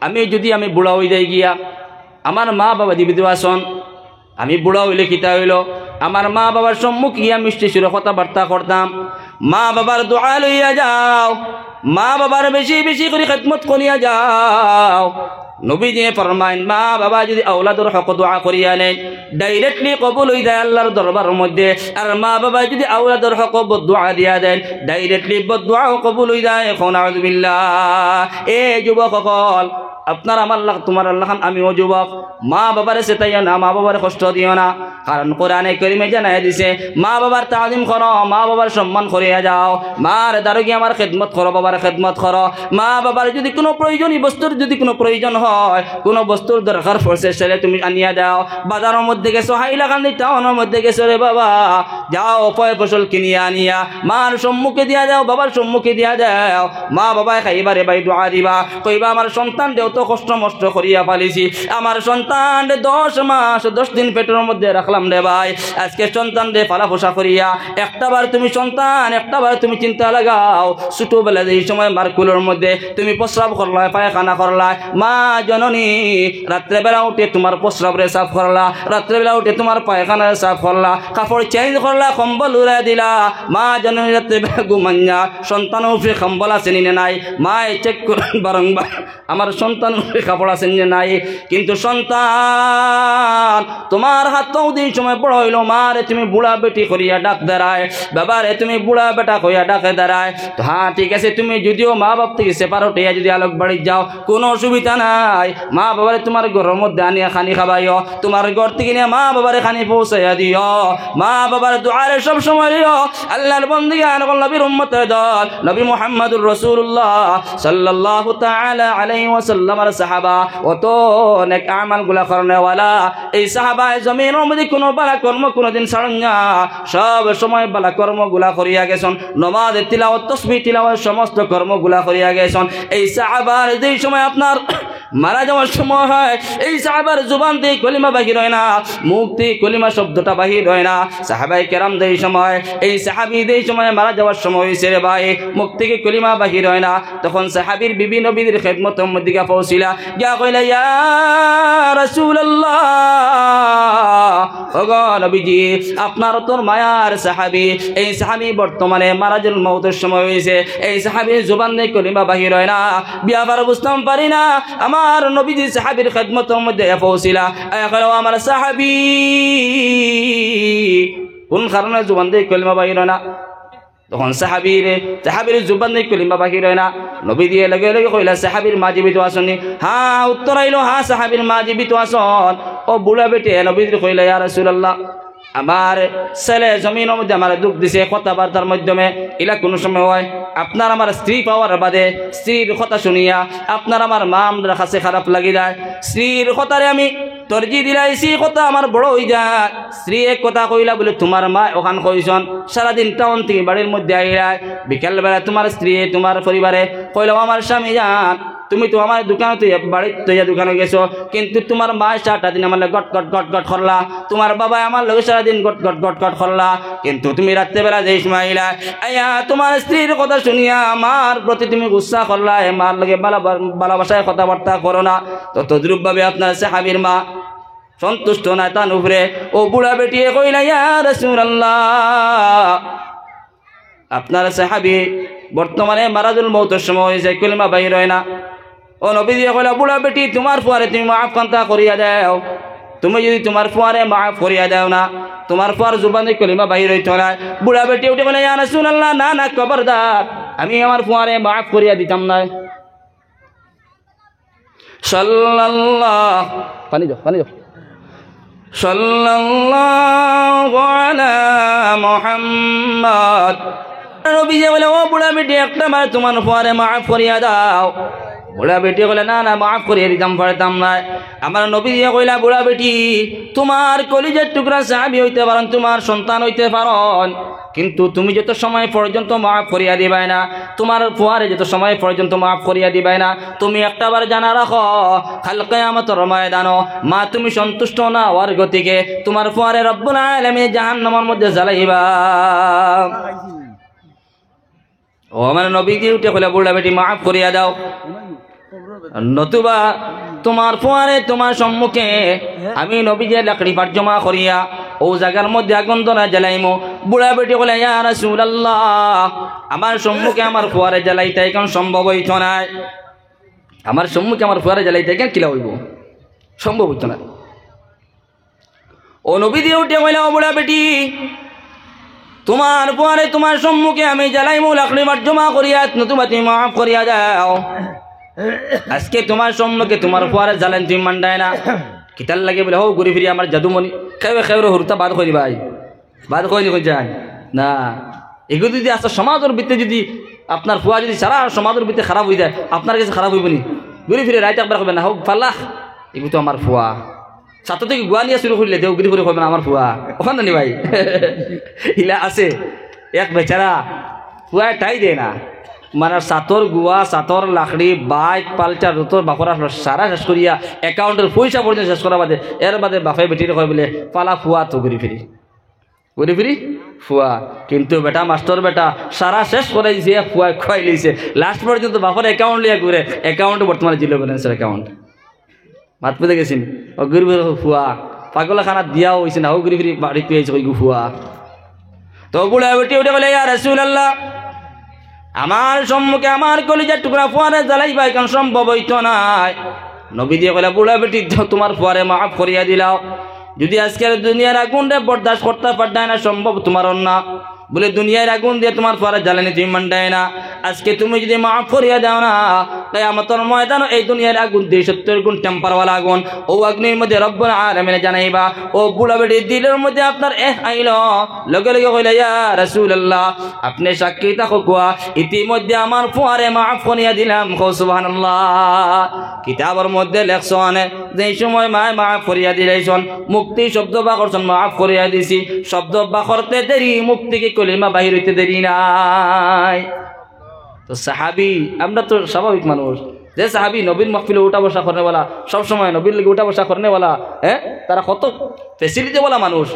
আমি যুদি, আমি বুড়া অই যাই গিয়া, আমার মা বাবা জীবিত আছইন, আমি বুড়া অইলে কিতা অইলো, আমার মা বাবার সম্মুখে গিয়া মিষ্টি সুরে কথাবার্তা করতাম। মা বাবার দোয়া লইয়া যাও, মা বাবার বেশি বেশি করি খেদমত করিয়া যাও। নবীজিয়ে ফরমাইন, মা বাবা যুদি আওলাদর হক দোয়া করিয়া নেইন, directly কবুল অই যায় আল্লাহর দরবারর মধ্যে। আর মা বাবা যুদি আওলাদর হক বদদোয়া দিয়া দেইন, directly বদদোয়াও কবুল অই যায়। কও নাউজুবিল্লাহ। এ যুবক অকল, আপনার আমার লাখ-, তুমার আল্লাহ খান, আমিও যুবক। মা বাবারে সেতাইও না, মা বাবারে কষ্ট দিও না। কারণ কোরআনে করিমে জানাই দিছে, মা বাবার তাজিম করো, মা বাবার সম্মান করিয়া যাও, মার দারোগি আমার খেদমত করো, বাবার খেদমত করো। মা বাবার যুদি কুনু প্রয়োজনীয় বস্তুর যুদি কুনু প্রয়োজন হয়, কুনু বস্তুর দরকার পড়ছে, সেটা তুমি আনিয়া দাও। বাজারর মধ্যে গেছো, হাইলাকান্দি টাউনর মধ্যে গেছো রে বাবা, যাও, ফয় ফসল কিনিয়া আনিয়া মার সম্মুখে দিয়া যাও, বাবার সম্মুখে দিয়া যাও। মা বাবায় খাইবা রে ভাই, দোয়া দিবা, কইবা, "আমার সন্তানরে অত কষ্ট মষ্ট করিয়া পালিছি, আমার সন্তানরে দশ মাস দশ দিন পেটর মধ্যে রাখলাম রে ভাই, আজকে সন্তানরে পালা পোষা করিয়া একটা বার তুমি সন্তান, একটা বার তুমি চিন্তা লাগাও, ছোটবেলা যেই সময় মার কুলর মধ্যে তুমি প্রস্রাব করলায়, পায়খানা করলায়, মা জননী রাত্রেবেলা উঠে তুমার প্রস্রাবরে সাফ করলা, রাত্রেবেলা উঠে তুমার পায়খানারে সাফ করলা, কাপড় change করলা, কম্বল উড়াই দিলা, মা জননী রাত্রেবেলা ঘুমাইয়া সন্তানর উপরে কম্বল আছে নি না নাই, মায় check করইন বারংবার, আমার সন্তানর উপরে কাপড় আছে নি না নাই।" কিন্তু সন্তান, তুমার হাত পাও যেই সময় বড় অইলো, মারে তুমি বুড়া বেটি করিয়া ডাক দেরায়, বাবারে তুমি বুড়া বেটা কইয়া ডাকে দেরায়। তো হ্যাঁ, ঠিক আছে, তুমি যুদিও মা বাপ থাকি separate অইয়া যুদি আলগ বাড়িত যাও, কুনু অসুবিধা নাই। মা বাবারে তুমার ঘরর মধ্যে আনিয়া খানি খাবাইও, তুমার ঘর থাকি নিয়া মা বাবারে খানি পৌঁছাইয়া দিও। মা বাবার দোয়ারে সব সময় দিও। আল্লাহর বন্দেগান অকল, নবীর উম্মতের দল, নবী মুহাম্মাদুর রাসূলুল্লাহ সাল্লাল্লাহু তাআলা আলাইহি ওয়াসাল্লামর সাহাবা, অত নেক আমলগুলা করনেওয়ালা। এই সাহাবায়ে জমিনর মধ্যে কুনু বালা কর্ম কুনুদিন ছাড়ইন না, সব সময় বালা কর্মগুলা করিয়া গেছইন। নমাজ, তিলাওয়াত, তসবিহ তিলাওয়াত, সমস্ত কর্মগুলা করিয়া গেছইন। এই সাহাবার যেই সময় আপনার মারা যাওয়ার সময় হয়, এই সাহাবার জুবান থাকি কলিমা বাহির অয় না, মুখ থাকি কলিমা শব্দটা বাহির অয় না। সাহাবায়ে কেরাম যেই সময়, এই সাহাবী যেই সময় মারা যাওয়ার সময় অইছে রে ভাই, মুখ থাকি কলিমা বাহির অয় না, তখন সাহাবীর বিবি নবীজির খেদমতর মধ্যে গিয়া পৌঁছিলা, গিয়া কইলা, "ইয়া রাসূলুল্লাহ, ওগো নবীজি, আপনার অত মায়ার সাহাবী, এই সাহাবী বর্তমানে মারাজুল মউতর সময় অইছে, এই সাহাবীর জুবান থাকি কলিমা বাহির অয় না, বিয়াপার বুঝতাম পারি না, আমার নবীজি সাহাবীর খেদমতর মধ্যে আইয়া পৌঁছিলা, আইয়া কইলা, 'ও আমার সাহাবী, কুন কারণে জুবান থাকি কলিমা বাহির অয় না?'" তখন সাহাবীরে, সাহাবীর জুবান থাকি কলিমা বাহির অয় না। নবীজিয়ে লগে লগে কইলা, "সাহাবীর মা জীবিত আছইন নি?" হ্যাঁ, উত্তর আইলো, "হ্যাঁ, সাহাবীর মা জীবিত আছইন।" ও বুড়া বেটিয়ে নবীজিরে কইলা, "ইয়া রাসূলুল্লাহ, আমার ছেলে জমিনর মধ্যে আমারে দুখ দিছে কথাবার্তার মাধ্যমে, ইলা কুনু সময় অয়? আপনার আমার স্ত্রী পাওয়ার বাদে স্ত্রীর কথা শুনিয়া আপনার আমার মা আমরার কাছে খারাপ লাগি যায়, স্ত্রীর কথারে আমি তরজি দিলাইছি, কথা আমার বড় অই যায়।" স্ত্রী এক কথা কইলা বুলে, "তুমার মায় অখান কইছইন, সারাদিন টাউন থাকি বাড়ির মধ্যে আইলায়, বিকালবেলা তুমার স্ত্রীয়ে তুমার পরিবারে কইলা, 'ও আমার স্বামী জান, তুমি তো আমারে দোকানো থইয়া, বাড়িত থইয়া দোকানো গেছো, কিন্তু তুমার মায় সারাটা দিন আমার লগে গট গট গট গট করলা, তুমার বাবায় আমার লগে সারাদিন গট গট গট গট করলা, কিন্তু তুমি রাত্রেবেলা যেই সময় আইলায়, আইয়া তুমার স্ত্রীর কথা শুনিয়া মার প্রতি তুমি গুসা করলায়, মার লগে ভালা-, ভালাবাসায় কথাবার্তা করো না।'" তো তদ্রূপভাবে আপনার সাহাবীর মা সন্তুষ্ট নায় তান উপরে। ও বুড়া বেটিয়ে কইলা, "ইয়া রাসূলুল্লাহ, আপনার সাহাবী বর্তমানে মারাজুল মউতর সময় অইছে, কলিমা বাহির অয় না।" ও নবীজিয়ে কইলা, "বুড়া বেটি, তুমার ফুয়ারে তুমি মাফ খান্তা করিয়া দেও। তুমি যুদি তুমার ফুয়ারে মাফ করিয়া দেও না, তুমার ফুয়ার জুবান থাকি কলিমা বাহির অইতো নায়।" বুড়া বেটি উঠি কইলা, "ইয়া রাসূলুল্লাহ, না, না, খবরদার, আমি আমার ফুয়ারে মাফ করিয়া দিতাম নায়।" সাল্লাল্লাহ-, পানি দাও, পানি দাও। সাল্লাল্লাহু আলা মুহাম্মাদ। নবীজিয়ে বলে, "ও বুড়া বেটি, একটা বার তুমার ফুয়ারে মাফ করিয়া দাও।" বুড়া বেটি কইলা, "না, না, মাফ করিয়া দিতাম পারতাম না।" আমার নবীয়ে কইলা, "বুড়া বেটি, তুমার কলিজার টুকরা সাহাবী অইতে পারইন, তুমার সন্তান অইতে পারইন, কিন্তু তুমি যত সময় পর্যন্ত মাফ করিয়া দিবায় না, তুমার ফুয়ারে যত সময় পর্যন্ত মাফ করিয়া দিবায় না, তুমি একটা বার জানা রাখো, কাইল কিয়ামতর ময়দানো মা তুমি সন্তুষ্ট না অওয়ার গতিকে তুমার ফুয়ারে রব্বুল আলামিন জাহান্নামর মধ্যে জ্বালাইবা।" ও আমার নবীজি উঠে কইলা, "বুড়া বেটি, মাফ করিয়া দাও, নতুবা তুমার ফুয়ারে তুমার সম্মুখে আমি নবীজিয়ে লাকড়ি পাট জমা করিয়া অউ জাগার মধ্যে আগুন ধরাইয়া জ্বালাইমু।" বুড়া বেটি কইলা, "ইয়া রাসূলুল্লাহ, আমার সম্মুখে আমার ফুয়ারে জ্বালাইতা ইখান সম্ভব অইতো নায়, আমার সম্মুখে আমার ফুয়ারে জ্বালাইতা ইখান কিলা অইবো, সম্ভব অইতো নায়।" ও নবীজিয়ে উঠে কইলা, "ও বুড়া বেটি, তুমার ফুয়ারে তুমার সম্মুখে আমি জ্বালাইমু লাকড়ি পাট জমা করিয়া, নতুবা তুমি মাফ করিয়া দাও। আজকে তুমার সম্মুখে তুমার ফুয়ারে জ্বালাইন তুমি মানরায় না।" কিতার লাগি বুলে, "হউ ঘুরি ফিরি আমার জাদুমণি, কেউরে কেউরে হুরুতা বাদ করি দিবায়, বাদ করি নি কই যায় না।" এগু যদি আস্তা সমাজর ভিতরে যদি আপনার ফুয়া যদি সারা সমাজর ভিতরে খারাপ অইযায়, আপনার গেছে খারাপ অইবো নি? ঘুরি ফিরি রাইত একবার কইবা না, "হউ ফালাহ, এগু তো আমার ফুয়া।" ছাতো থাকি গুয়া নিয়া শুরু করিলে, দেও গিরি করি কইবা না, "আমার ফুয়া।" অখান নি ভাই? ইলা আছে। এক বেচারা ফুয়ায় টাই দেয় না। মানে ছাতর গুয়া, ছাতর লাকড়ি, বাইক, পালচার, যত বাপর আসলো সারা শেষ করিয়া, অ্যাকাউন্টর পয়সা পর্যন্ত শেষ করার বাদে, এর বাদে বাপে বেটিরে কয় বুলে, "ফালা ফুয়া তো ঘুরি ফিরি।" ঘুরি ফিরি ফুয়া। কিন্তু বেটা মাস্টর বেটা সারা শেষ করাই দিছে, এক ফুয়ায় খুয়াই লইছে। লাস্ট পর্যন্ত বাপর অ্যাকাউন্ট লইয়া ঘুরে, অ্যাকাউন্ট বর্তমানে জিরো ব্যালেন্সর অ্যাকাউন্ট। মাত বুঝে গেছেন? ও গুরু গুরু ফুয়া, পাগলখানাত দিয়া অইছে না, ও ঘুরি ফিরি বাড়িত পেয়েছে ওই গু ফুয়া। তো বুড়া উঠে উঠে বলে, "ইয়া রাসূলুল্লাহ, আমার সম্মুখে আমার কলিজার টুকরা ফুয়ারে জ্বালাইবা, ইখান সম্ভব অইতো নায়।" নবীজিয়ে কইলা, "বুড়া বেটি, তো তুমার ফুয়ারে মাফ করিয়া দিলাও। যদি আজকের দুনিয়ার আগুনরে বরদাস্ত করতা পারতায় না, সম্ভব তুমার না।" বুলে, "দুনিয়ার আগুন দিয়া তুমার ফুয়ারে জ্বালানি তুমি মানতায় না। আজকে তুমি যদি মাফ করিয়া দেও না, কিয়ামতর ময়দানো এই দুনিয়ার আগুন দিয়া সত্তর গুণ টেম্পারওয়ালা আগুন, অউ আগুনর মধ্যে রব্বুল আলামিনে জানাইবা।" ও বুড়া বেটির দিলর মধ্যে আপনার এহ আইলো, লগে লগে কইলা, "ইয়া রাসূলুল্লাহ, আপনে সাক্ষী থাকউক্কা, ইতিমধ্যে আমার ফুয়ারে মাফ করিয়া দিলাম।" কও সুবহানাল্লাহ। কিতাবর মধ্যে লেখছইন, যেই সময় মায় মাফ করিয়া দিলাইছইন, মুখ থি শব্দ বার করছইন, "মাফ করিয়া দিছি", শব্দ বার করতে দেরি, মুখ থাকি কলিমা বাহির অইতে দেরি নাই। তো সাহাবী, আমরা তো স্বাভাবিক মানুষ, যে সাহাবী নবীর মাহফিলো উঠা বসা করনেওয়ালা, সব সময় নবীর লগে উঠা বসা করনেওয়ালা, হ্যাঁ, তারা কত ফ্যাসিলিটিওয়ালা মানুষ।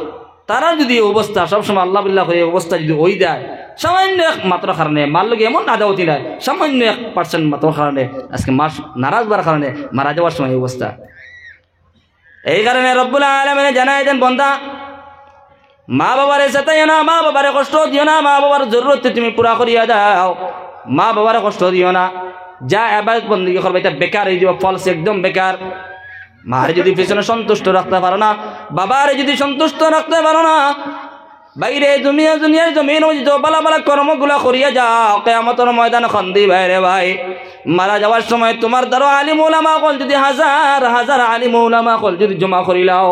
তারার যদি অবস্থা সবসময় আল্লাহ বিল্লাহ করি অবস্থা যদি অই যায়, সামান্য এক মাতর কারণে মার লগে এমন আদাওয়াতি নাই, সামান্য এক পার্সেন্ট মাতর কারণে আজকে মা নারাজ অওয়ার কারণে মারা যাওয়ার সময় অবস্থা। এই কারণে রব্বুল আলামিনে জানাই দেন, "বন্দা, মা বাবারে সতাইও না, মা বাবারে কষ্ট দিও না, মা বাবার জরুরত তুমি পুরা করিয়া দাও, মা বাবারে কষ্ট দিও না। যা ইবাদত বন্দেগি করবা, ইটা বেকার অই যাইবো, ফলস একদম বেকার।" মারে যদি পিছনে সন্তুষ্ট রাখতে পারো না, বাবারে যদি সন্তুষ্ট রাখতে পারো না, ভাইরে, দুনিয়া, দুনিয়ার জমিন অইতো বালা বালা কর্মগুলা করিয়া যাও, কিয়ামতর ময়দান কান্দিবায় রে ভাই। মারা যাওয়ার সময় তুমার দ্বারো আলিম উলামা অকল যদি হাজার হাজার আলিম উলামা অকল যদি জমা করিলাও,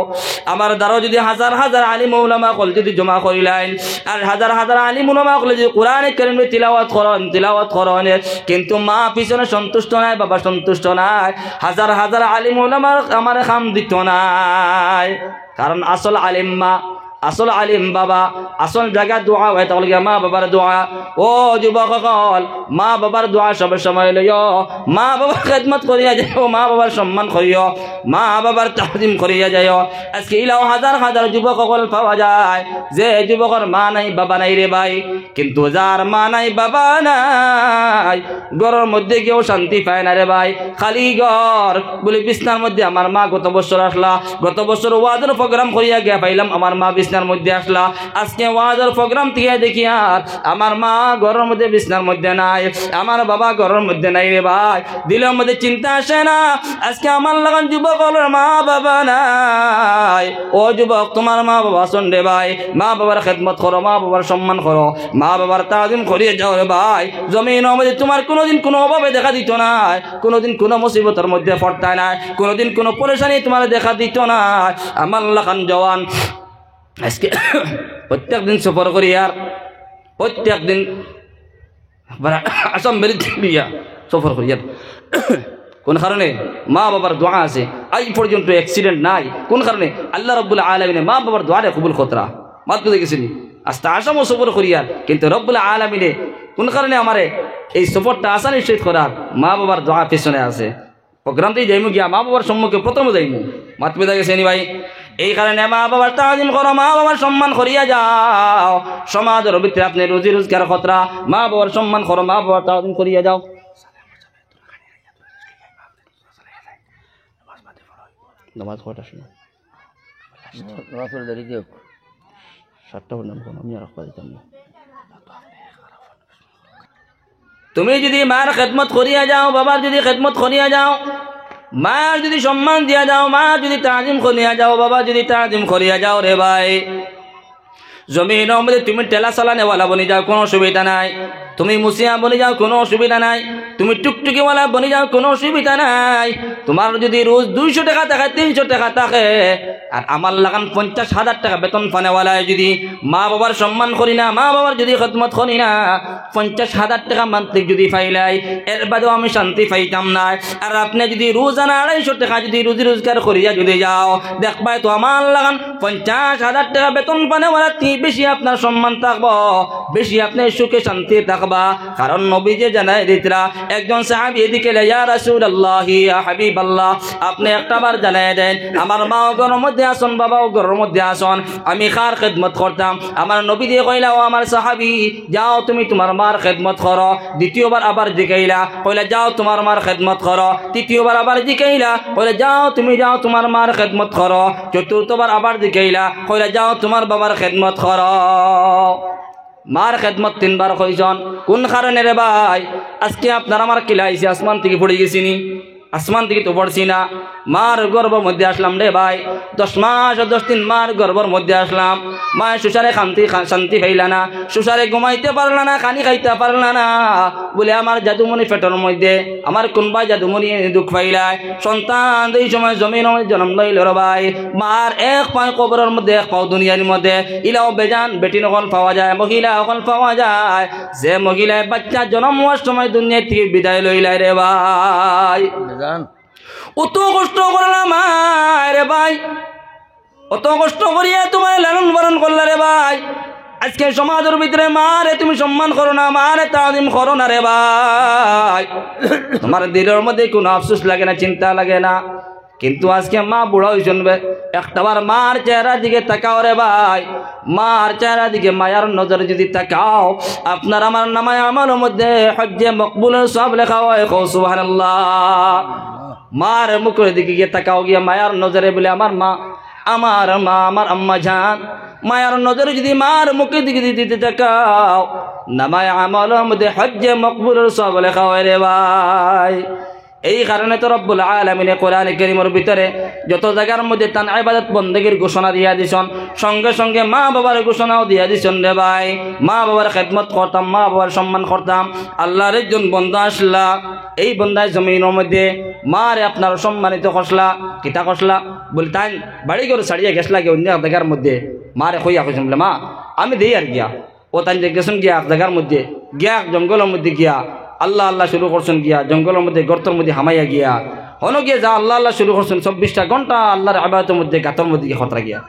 আমার দ্বারো যদি হাজার হাজার আলিম উলামা অকল যদি জমা করিলাইন, আর হাজার হাজার আলিম উলামা অকল যদি কোরআনে কারীম তিলাওয়াত করইন, তিলাওয়াত করইন, কিন্তু মা পিছনে সন্তুষ্ট নায়, বাবা সন্তুষ্ট নায়, হাজার হাজার আলিম উলামা আমার কাম দিতো নায়। কারণ আসল আলিম মা, আসল আলিম বাবা, আসল জাগা দোয়া অয়, তা অইলো গিয়া মা বাবার দোয়া। ও যুবক অকল, মা বাবার দোয়া সব সময় লইও, মা বাবার খেদমত করিয়া যাইও, মা বাবার সম্মান করিও, মা বাবার তাজিম করিয়া যাইও। আজকে ইলাও হাজার হাজার যুবক অকল পাওয়া যায়, যে যুবকর মা নাই, বাবা নাই রে ভাই, কিন্তু যার মা নাই, বাবা নাই, ঘরর মধ্যে গিয়াও শান্তি পায় না রে ভাই, খালি ঘর। বুলে, বিছনার মধ্যে আমার মা গত বছর আসলা, গত বছর ওয়াজর প্রোগ্রাম করিয়া গিয়া পাইলাম, আমার মা বিছনার মধ্যে আসলা। আজকে ওয়াজর প্রোগ্রাম থাকি দেখি আর আমার মা ঘরর মধ্যে, বিছনার মধ্যে নাই, আমার বাবা ঘরর মধ্যে নাই রে ভাই। দিলর মধ্যে চিন্তা আসে না, আজকে আমার লাখান যুবক অকলর মা বাবা নাই। ও যুবক, তুমার মা বাবা আছইন রে ভাই, মা বাবার খেদমত করো, মা বাবার সম্মান করো, মা বাবার তাজিম করিয়া যাও রে ভাই। জমিনর মধ্যে তুমার কুনুদিন কুনু অভাবে দেখা দিতো নায়, কুনুদিন কুনু মুসিবতর মধ্যে পড়তায় নায়, কুনুদিন কুনু পেরেশানি তুমার দেখা দিতো নায়। আমার লাখান জওয়ান আজকে প্রত্যেক দিন সফর করিয়ার, প্রত্যেক দিন আসাম বেরিত লইয়া সফর করিয়ার। কোন কারণে? মা বাবার দোয়া আছে। আজ পর্যন্ত অ্যাক্সিডেন্ট নাই। কোন কারণে? আল্লাহ রাব্বুল আলামিনে মা বাবার দোয়ারে কবুল করতরা। মাত বুঝে গেছনি? আস্তা আসামও সফর করিয়ার, কিন্তু রব্বুল আলামিনে কোন কারণে আমারে এই সফরটা আসানির সহিত করার? মা বাবার দোয়া পিছনে আছে। প্রোগ্রামতেই যাইমু গিয়া, মা বাবার সম্মুখে প্রথমে যাইমু। মাত বুঝে গেছনি ভাই? এই কারণে মা বাবার তাজিম করো, মা বাবার সম্মান করিয়া যাও। সমাজর ভিতরে আপনে রুজি রোজগার করতরা, মা বাবার সম্মান করো, মা বাবার তাজিম করিয়া যাও। নামাজ কয়টার সময়? নামাজ পড়ে দেরি হোক। সাতটা পর্যন্ত আমি আর রাখবা দিতাম না। তুমি যদি মার খেদমত করিয়া যাও, বাবার যদি খেদমত করিয়া যাও, মার যদি সম্মান দিয়া যাও, মার যদি তাজিম করিয়া যাও, বাবার যদি তাজিম করিয়া যাও রে ভাই, জমিনর মধ্যে তুমি ঠেলা চালানেওয়ালা বনি যাও, কোনো অসুবিধা নাই। তুমি মুসিয়া বনি যাও, কোনো অসুবিধা নাই। তুমি টুকটুকিওয়ালা বনি যাও, কোনো অসুবিধা নাই। তোমার যদি রোজ দুইশো টেকা থাকে, তিনশো টেকা থাকে, আর আমার লাখান পঞ্চাশ হাজার টেকা বেতন পানেওয়ালায় যদি মা বাবার সম্মান করি না, মা বাবার যদি খেদমত করি না, পঞ্চাশ হাজার টেকা মান্থলি যদি পাইলাই, এর বাদেও আমি শান্তি পাইতাম না। আর আপনে যদি রোজানা আড়াইশো টেকা যদি রুজি রোজগার করিয়া যদি যাও, দেখবায় তো আমার লাখান পঞ্চাশ হাজার টেকা বেতন পানেওয়ালা তি বেশি আপনার সম্মান থাকবো, বেশি আপনে সুখে শান্তি থাকবা। কারণ নবীজি জানাই দিতরা, একজন সাহাবী এদিকে এলা, "ইয়া রাসূলুল্লাহ, ইয়া হাবিবাল্লাহ, আপনে একটা বার জানাই দেন, আমার মাও ঘরর মধ্যে আছন, বাবাও ঘরর মধ্যে আছন, আমি কার খেদমত করতাম?" আমার নবীজি কইলা, "ও আমার সাহাবী, যাও তুমি তোমার মার খেদমত করো।" দ্বিতীয়বার আবার জিকাইলা, কইলা, "যাও তোমার মার খেদমত করো।" তৃতীয়বার আবার জিকাইলা, কইলা, "যাও তুমি, যাও তোমার মার খেদমত করো।" চতুর্থবার আবার জিকাইলা, কইলা, "যাও তোমার বাবার খেদমত করো।" মার খেদমত তিনবার কইছন। কোন কারণে রে ভাই? আজকে আপনার আমার কিলা আইছে, আসমান থাকি পড়ি গেছি নি? আসমান থাকি তো পড়ছি না। মার গর্ভর মধ্যে আসলাম রে ভাই, দশ মাস আর দশ দিন মার গর্ভর মধ্যে আসলাম। মায় সুসারে শান্তি, শান্তি পাইলা না, সুসারে ঘুমাইতে পারলা না, খানি খাইতে পারলা না। বলে, "আমার জাদুমণি পেটর মধ্যে, আমার কোন ভাই জাদুমণি দুখ পাইলায়?" সন্তান যেই সময় জমিনর মধ্যে জন্ম লইল রে ভাই, মার এক পাও কবরর মধ্যে, এক পাও দুনিয়ার মধ্যে। ইলাও বেজান বেটি অকল পাওয়া যায়, মহিলা অকল পাওয়া যায়। যে মহিলায় বাচ্চা জন্ম হওয়ার সময় দুনিয়া থাকি বিদায় লইলায় রে ভাই, বেজান। অত কষ্ট করলা মায় রে ভাই, অত কষ্ট করিয়া তোমারে লালন পালন করলা রে ভাই। আজকে সমাজর ভিতরে মারে তুমি সম্মান করো না, মারে তাজিম করো না রে ভাই। তোমার দিলর মধ্যে কোনো আফসোস লাগে না, চিন্তা লাগে না। কিন্তু আজকে মা বুড়া অইছন বে, একটা বার মার চেহারার দিকে তাকাও রে ভাই, মার চেহারার দিকে মায়ার নজরে যদি তাকাও, আপনার আমার নামায় আমলর মধ্যে হজ্জে মকবুলর সওয়াব লেখা অয়। কও সুবহানাল্লাহ। মার মুখর দিকে গিয়া তাকাও গিয়া মায়ার নজরে, বলে, "আমার মা, আমার মা, আমার আম্মা জান।" মায়ার নজরে যদি মার মুখর দিকে যদি তাকাও, নামায় আমলর মধ্যে হজ্জে মকবুলর সওয়াব লেখা অয় রে ভাই। এই কারণে তো রব্বুল আলামিনে কোরআনে কারীমর ভিতরে যত জাগার মধ্যে তান ইবাদত বন্দেগীর ঘোষণা দিয়া দিছন, সঙ্গে সঙ্গে মা বাবার ঘোষণাও দিয়া দিছন রে ভাই। মা বাবার খেদমত করতাম, মা বাবার সম্মান করতাম। আল্লাহর একজন বন্দা আসলা, এই বন্দায় জমিনর মধ্যে মারে আপনার সম্মানিত করছলা, কিতা করছলা? বলে, তাইন বাড়ি ঘর ছাড়িয়া গেছলা গিয়া অন্য এক জাগার মধ্যে, মারে কইয়া কইছন বলে, "মা, আমি দেই আর গিয়া।" ও তাইন যে গেছন গিয়া এক জাগার মধ্যে, গিয়া এক জঙ্গলর মধ্যে গিয়া আল্লাহ আল্লাহ শুরু করছন, গিয়া জঙ্গলর মধ্যে গর্তর মধ্যে হামাইয়া গিয়া, হনো গিয়া যা আল্লাহ আল্লাহ শুরু করছন, চব্বিশটা ঘন্টা আল্লাহর ইবাদতর মধ্যে গাতর মধ্যে গিয়া খতরা গিয়া।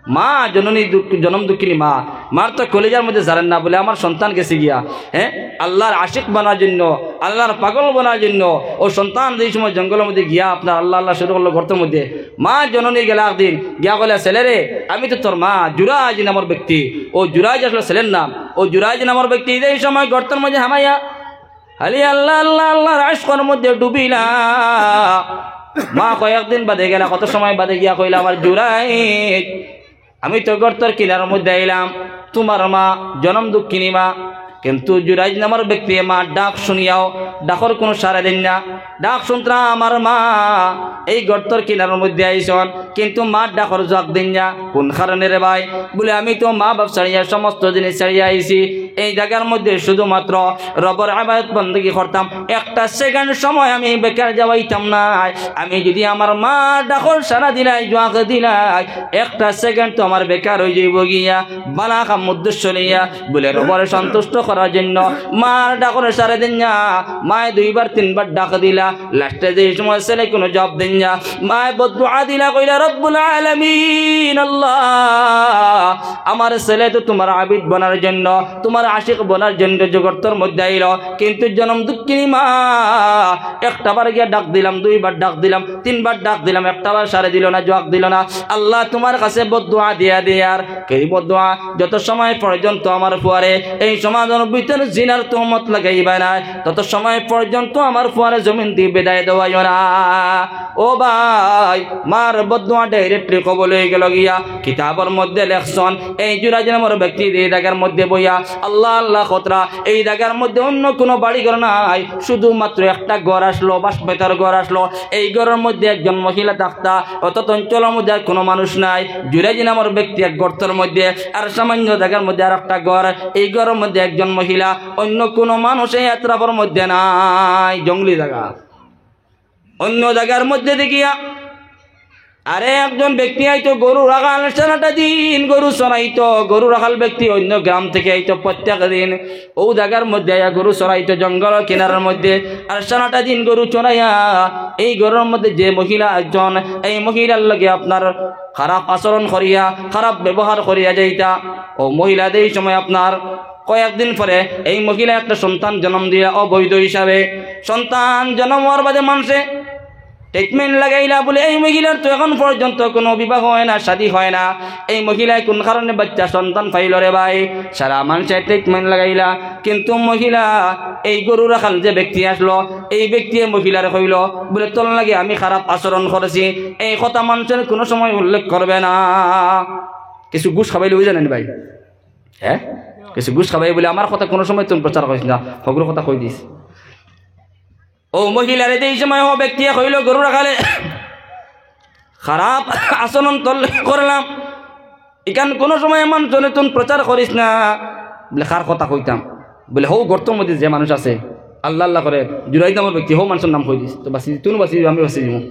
মা জননী দুঃখ-, জনম দুঃখিনী মা, মার তো কলিজার মধ্যে জারের না, বলে, "আমার সন্তান গেছে গিয়া, হ্যাঁ, আল্লাহর আশিক বানার জন্য, আল্লাহর পাগল বানার জন্য।" ও সন্তান যেই সময় জঙ্গলর মধ্যে গিয়া আপনার আল্লাহ আল্লাহ শুরু করলো গর্তর মধ্যে, মা জননী গেলা একদিন গিয়া কইলা, "ছেলে রে, আমি তো তোর মা, জুরাইজ নামর ব্যক্তি।" ও জুরাইজ আসলে ছেলের নাম। ও জুরাইজ নামর ব্যক্তি যেই সময় গর্তর মধ্যে হামাইয়া খালি আল্লাহ, আল্লাহ, আল্লাহর আশিকর মধ্যে ডুবিলা। মা কয়েকদিন বাদে গেলা, কত সময় বাদে গিয়া কইলা, "আমার জুরাইজ, আমি তো গর্তর কিনারর মধ্যে আইলাম, তোমার মা, জনম দুঃখিনী মা, কিন্তু জুরাইজ নামর ব্যক্তি মার ডাক শুনিয়াও ডাকর কোনো সাড়া দেইন না। ডাক শুনতরা আমার মা এই গর্তর কিনারর মধ্যে আইছন, কিন্তু মার ডাকর জবাব দেইন না। কোন কারণে রে ভাই?" বলে, "আমি তো মা বাপ ছাড়িয়া সমস্ত জিনিস ছাড়িয়া আইছি, এই জাগার মধ্যে শুধুমাত্র রবর ইবাদত বন্দেগি করতাম, একটা সেকেন্ড সময় আমি বেকার যাওয়াইতাম নায়। আমি যুদি আমার মার ডাকর সাড়া দিলাই, জুয়াক দিলাই, একটা সেকেন্ড তো আমার বেকার অইযাইবো গিয়া, বালা কাম উদ্দেশ্য লইয়া, বুলে রবরে সন্তুষ্ট করার জন্য মার ডাকর সাড়া দিন না। মায়ে দুইবার তিনবার ডাক দিলা, লাস্টে যেই সময় ছেলে কুনু জবাব দিন না, মায়ে বদদুয়া দিলা, কইলা, "রব্বুল আলামিন, আল্লাহ, আমার ছেলে তো তুমার আবিদ বনার জন্য, তুমার আশিক বনার জন্য জগতর মধ্যে আইলো, কিন্তু জনম দুঃখিনী মা, একটা বার গিয়া ডাক দিলাম, দুইবার ডাক দিলাম, তিনবার ডাক দিলাম, একটা বার সাড়া দিলো না, জুয়াক দিলো না। আল্লাহ, তুমার কাছে বদদুয়া দিয়া দিয়ার।" কি বদদুয়া? "যত সময় পর্যন্ত আমার ফুয়ারে এই সমাজর ভিতরে জিনার তহমত লাগাইবায় নায়, তত সময় পর্যন্ত আমার ফুয়ারে জমিন দি বিদায় দেওয়াইও না।" ও ভাই, মার বদদুয়া directly কবুল অইগেলো গিয়া। কিতাবর মধ্যে লেখছন, এই জুরাইজ নামর ব্যক্তি যে জাগার মধ্যে বইয়া আল্লাহ আল্লাহ করতরা, এই জাগার মধ্যে অইন্য কুনু বাড়ি ঘর নাই, শুধুমাত্র একটা ঘর আছলো, বাঁশ বেতর ঘর আছলো। এই ঘরর মধ্যে একজন মহিলা থাকতা, অত অঞ্চলর মধ্যে আর কুনু মানুষ নাই। জুরাইজ নামর ব্যক্তি এক গর্তর মধ্যে, আর সামান্য জাগার মধ্যে আরেকটা ঘর, এই ঘরর মধ্যে একজন মহিলা, অইন্য কুনু মানুষ এই আত্রাফর মধ্যে নাই, জংলি জাগা। অইন্য জাগার মধ্যে দেখিয়া আরে একজন ব্যক্তি আইতো, গরু রাখাল, সারাটা দিন গরু চরাইতো। গরু রাখাল ব্যক্তি অইন্য গ্রাম থাকি আইতো, প্রত্যেক দিন অউ জাগার মধ্যে আইয়া গরু চরাইতো, জঙ্গলর কিনারার মধ্যে। আর সারাটা দিন গরু চরাইয়া এই ঘরর মধ্যে যে মহিলা একজন, এই মহিলার লগে আপনার খারাপ আচরণ করিয়া, খারাপ ব্যবহার করিয়া যাইতা। অউ মহিলা যেই সময় আপনার কয়েকদিন পরে এই মহিলা একটা সন্তান জনম দিলা অবৈধ হিসাবে। সন্তান জনম অওয়ার বাদে মানষে treatment লাগাইলা, বুলে এই মহিলার তো এখন পর্যন্ত কুনু বিবাহ অয় না, শাদী অয় না। এই মহিলায় কুন কারণে বাইচ্চা সন্তান পাইলো রে ভাই? সারা মানষে treatment লাগাইলা, কিন্তু মহিলা, এই গরু রাখাল যে ব্যক্তি আছলো, এই ব্যক্তিয়ে মহিলারে কইলো, বুলে, "তোর লগে আমি খারাপ আচরণ করছি।" এই কথা মানষে কুনু সময় উল্লেখ করবে না। কিছু ঘুষ খাবাইলে অই যায় না নি ভাই? হ্যাঁ, কিছু ঘুষ খাবাই বুলে, "আমার কথা কুনু সময় তুই প্রচার করিস না, হকলর কথা কই দিস।" অউ মহিলারে যেই সময় অউ ব্যক্তিয়ে কইলো, "গরু রাখালে খারাপ আচরণ তোর লগে করলাম, ইখান কুনু সময় মানষরে তুই প্রচার করিস না।" বুলে, "কার কথা কইতাম?" বুলে, "হউ গর্তর মধ্যে যে মানুষ আছে, আল্লাহ আল্লাহ করে, জুরাইজ নামর ব্যক্তি, হউ মানষর নাম কই দিস, তো বাঁচি, তুই বাঁচি, আমি বাঁচি যাইমু।"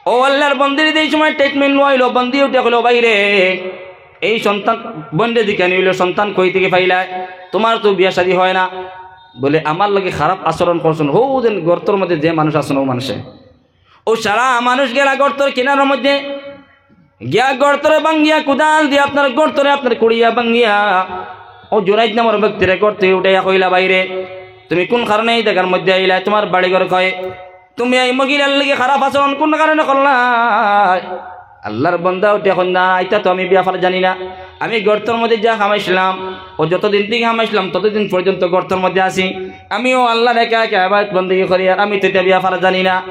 অউ আল্লার বন্দিরে যেই সময় treatment লওয়াইলো, বন্দি উঠিয়া কইলো, "ভাইরে, এই সন্তান, বইনরে জিকানি অইলো, সন্তান কই থাকি পাইলায়? তুমার তো বিয়া শাদী অয় না।" বুলে, "আমার লগে খারাপ আচরণ করছন, হউ যেন গর্তর মধ্যে যে মানুষ আছন, অউ মানষে।" অউ সারা মানুষ গেলা গর্তর কিনারার মধ্যে, গিয়া গর্তরে ভাঙ্গিয়া কুদাল দিয়া আপনার গর্তরে আপনার কুড়িয়া ভাঙ্গিয়া অউ জুরাইজ নামর ব্যক্তিরে গর্ত থাকি উঠাইয়া কইলা, "ভাইরে, তুমি কুন কারণে এই জাগার মধ্যে আইলায়? তুমার বাড়ি ঘর কই? তুমি এই মহিলার লগে খারাপ আচরণ কুন কারণে করলায়?" আল্লার বন্দা উঠিয়া কইন, "না, ইতা তো আমি ব্যাপার জানি না। আমি গর্তর মধ্যে যা হামাইছলাম, অউ যতদিন থাকি হামাইছলাম, ততদিন পর্যন্ত গর্তর মধ্যে আছি। আমি অউ আল্লার একা একা ইবাদত বন্দেগি করি, আর আমি তো ইতা ব্যাপার জানি না।"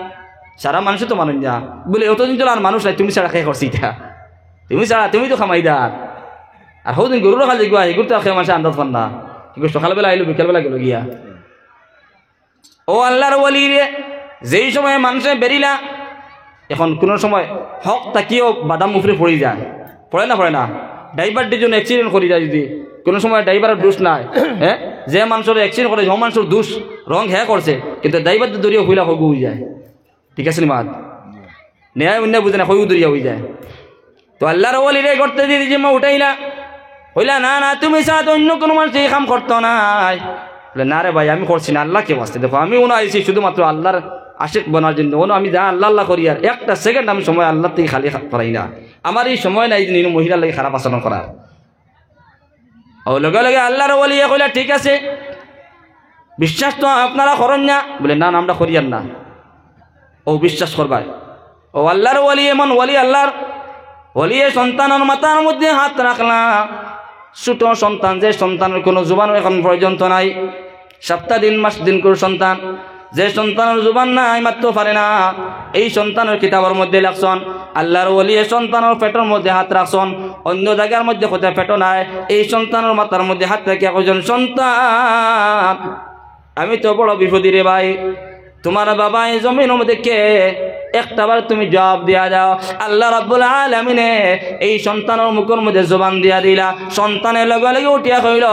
সারা মানষে তো মানইন না। বুলে, "অতদিন তো আর মানুষ নাই, তুমি ছাড়া কে করছে ইতা? তুমি ছাড়া, তুমি তো হামাইদার। আর হউ দিন গরু রাখাল যেগুয়া, এগুর তো আর কেউ মানষে আন্দাজ পার না। এগুর সকালবেলা আইলো, বিকালবেলা গেলো গিয়া।" অউ আল্লার ওলিরে যেই সময় মানষে বেরিলা, এখন কুনু সময় হক থাকিও বাদাম উপরে পড়ি যায়, পড়ে না, পড়ে না? Driver দুইজন accident করি যায় যুদি, কুনু সময় driverর দোষ নাই, হ্যাঁ? যে মানষর accident করে, হউ মানষর দোষ, wrong হে করছে, কিন্তু driver তো দরিয়া হইলা হগু অই যায়। ঠিক আছে নি মাত? ন্যায় অন্যায় বুঝে না, হগু দরিয়া অই যায়। তো আল্লার ওলিরে গর্ত থাকি যে মা উঠাইলা, কইলা, "না, না, তুমি ছাড়া তো অইন্য কুনু মানষে ই কাম করতো নায়।" বুলে, "না রে ভাই, আমি করছি না, আল্লার ওয়াস্তে। দেখো, আমি অনো আইছি শুধুমাত্র আল্লার আশিক বনার জন্য। অনো আমি যা আল্লা আল্লা করি, আর একটা সেকেন্ড আমি সময় আল্লার থাকি খালি করাই না। আমার ই সময় নাই যে ইনো মহিলার লগে খারাপ আচরণ করার।" অউ লগে লগে আল্লার ওলিয়ে কইলা, "ঠিক আছে, বিশ্বাস তো আপনারা করইন না?" বুলে, "না, না, আমরা করিয়ার না।" অউ বিশ্বাস করবায়। অউ আল্লার ওলি, এমন ওলি, আল্লার ওলিয়ে সন্তানর মাথার মধ্যে হাত রাখলা। ছোট সন্তান, যে সন্তানর কুনু জুবান এখন পর্যন্ত নাই, সাপ্তা দিন মাস দিন কুর সন্তান, যে সন্তানর জুবান নাই, মাততো পারে না, এই সন্তানর কিতাবর মধ্যে লেখছন, আল্লার ওলিয়ে সন্তানর পেটর মধ্যে হাত রাখছন, অইন্য জাগার মধ্যে কইতা পেটো নাই, এই সন্তানর মাথার মধ্যে হাত রাখিয়া কইছন, "সন্তান, আমি তো বড় বিপদি রে ভাই। তুমার বাবা এই জমিনর মধ্যে কে? একটাবার তুমি জবাব দিয়া যাও। আল্লাহ রাব্বুল আলামিনে এই সন্তানর মুখর মধ্যে জবান দিয়া দিলা, সন্তানে লগে লগে উঠিয়া কইল,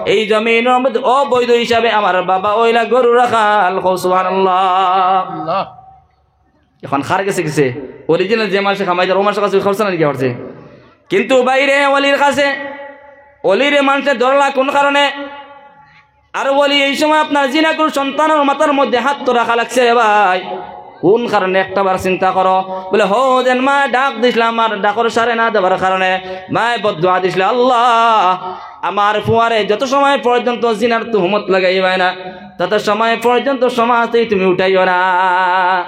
"এই জমিনর মধ্যে অবৈধ হিসাবে আমার বাবা অইলা গরু রাখাল।" কও সুবহানাল্লাহ। অখন কার গেছে গেছে? Original যে মানষে কামাইতার, অউ মানষর গেছে খরচ না গিয়া করছে। কিন্তু ভাইরে, অলির গেছে, অলিরে মানষে ধরলা কোন কারণে? আর অলি, এই সময় আপনার জিনাকুর সন্তানর মাথার মধ্যে হাত তো রাখা লাগছে রে ভাই। কোন কারণে? একটাবার চিন্তা করো। বলে, "হো, যেন মায় ডাক দিছলা, আমার ডাকর সাড়া না দেওয়ার কারণে মায় বদদোয়া দিছলা, 'আল্লাহ, আমার ফুয়ারে যত সময় পর্যন্ত জিনার তুহমত লাগাইবায় না, তত সময় পর্যন্ত সমাজ থাকি তুমি উঠাইও না।'"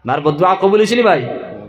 মার বদদোয়া কবুল অইছে নি ভাই?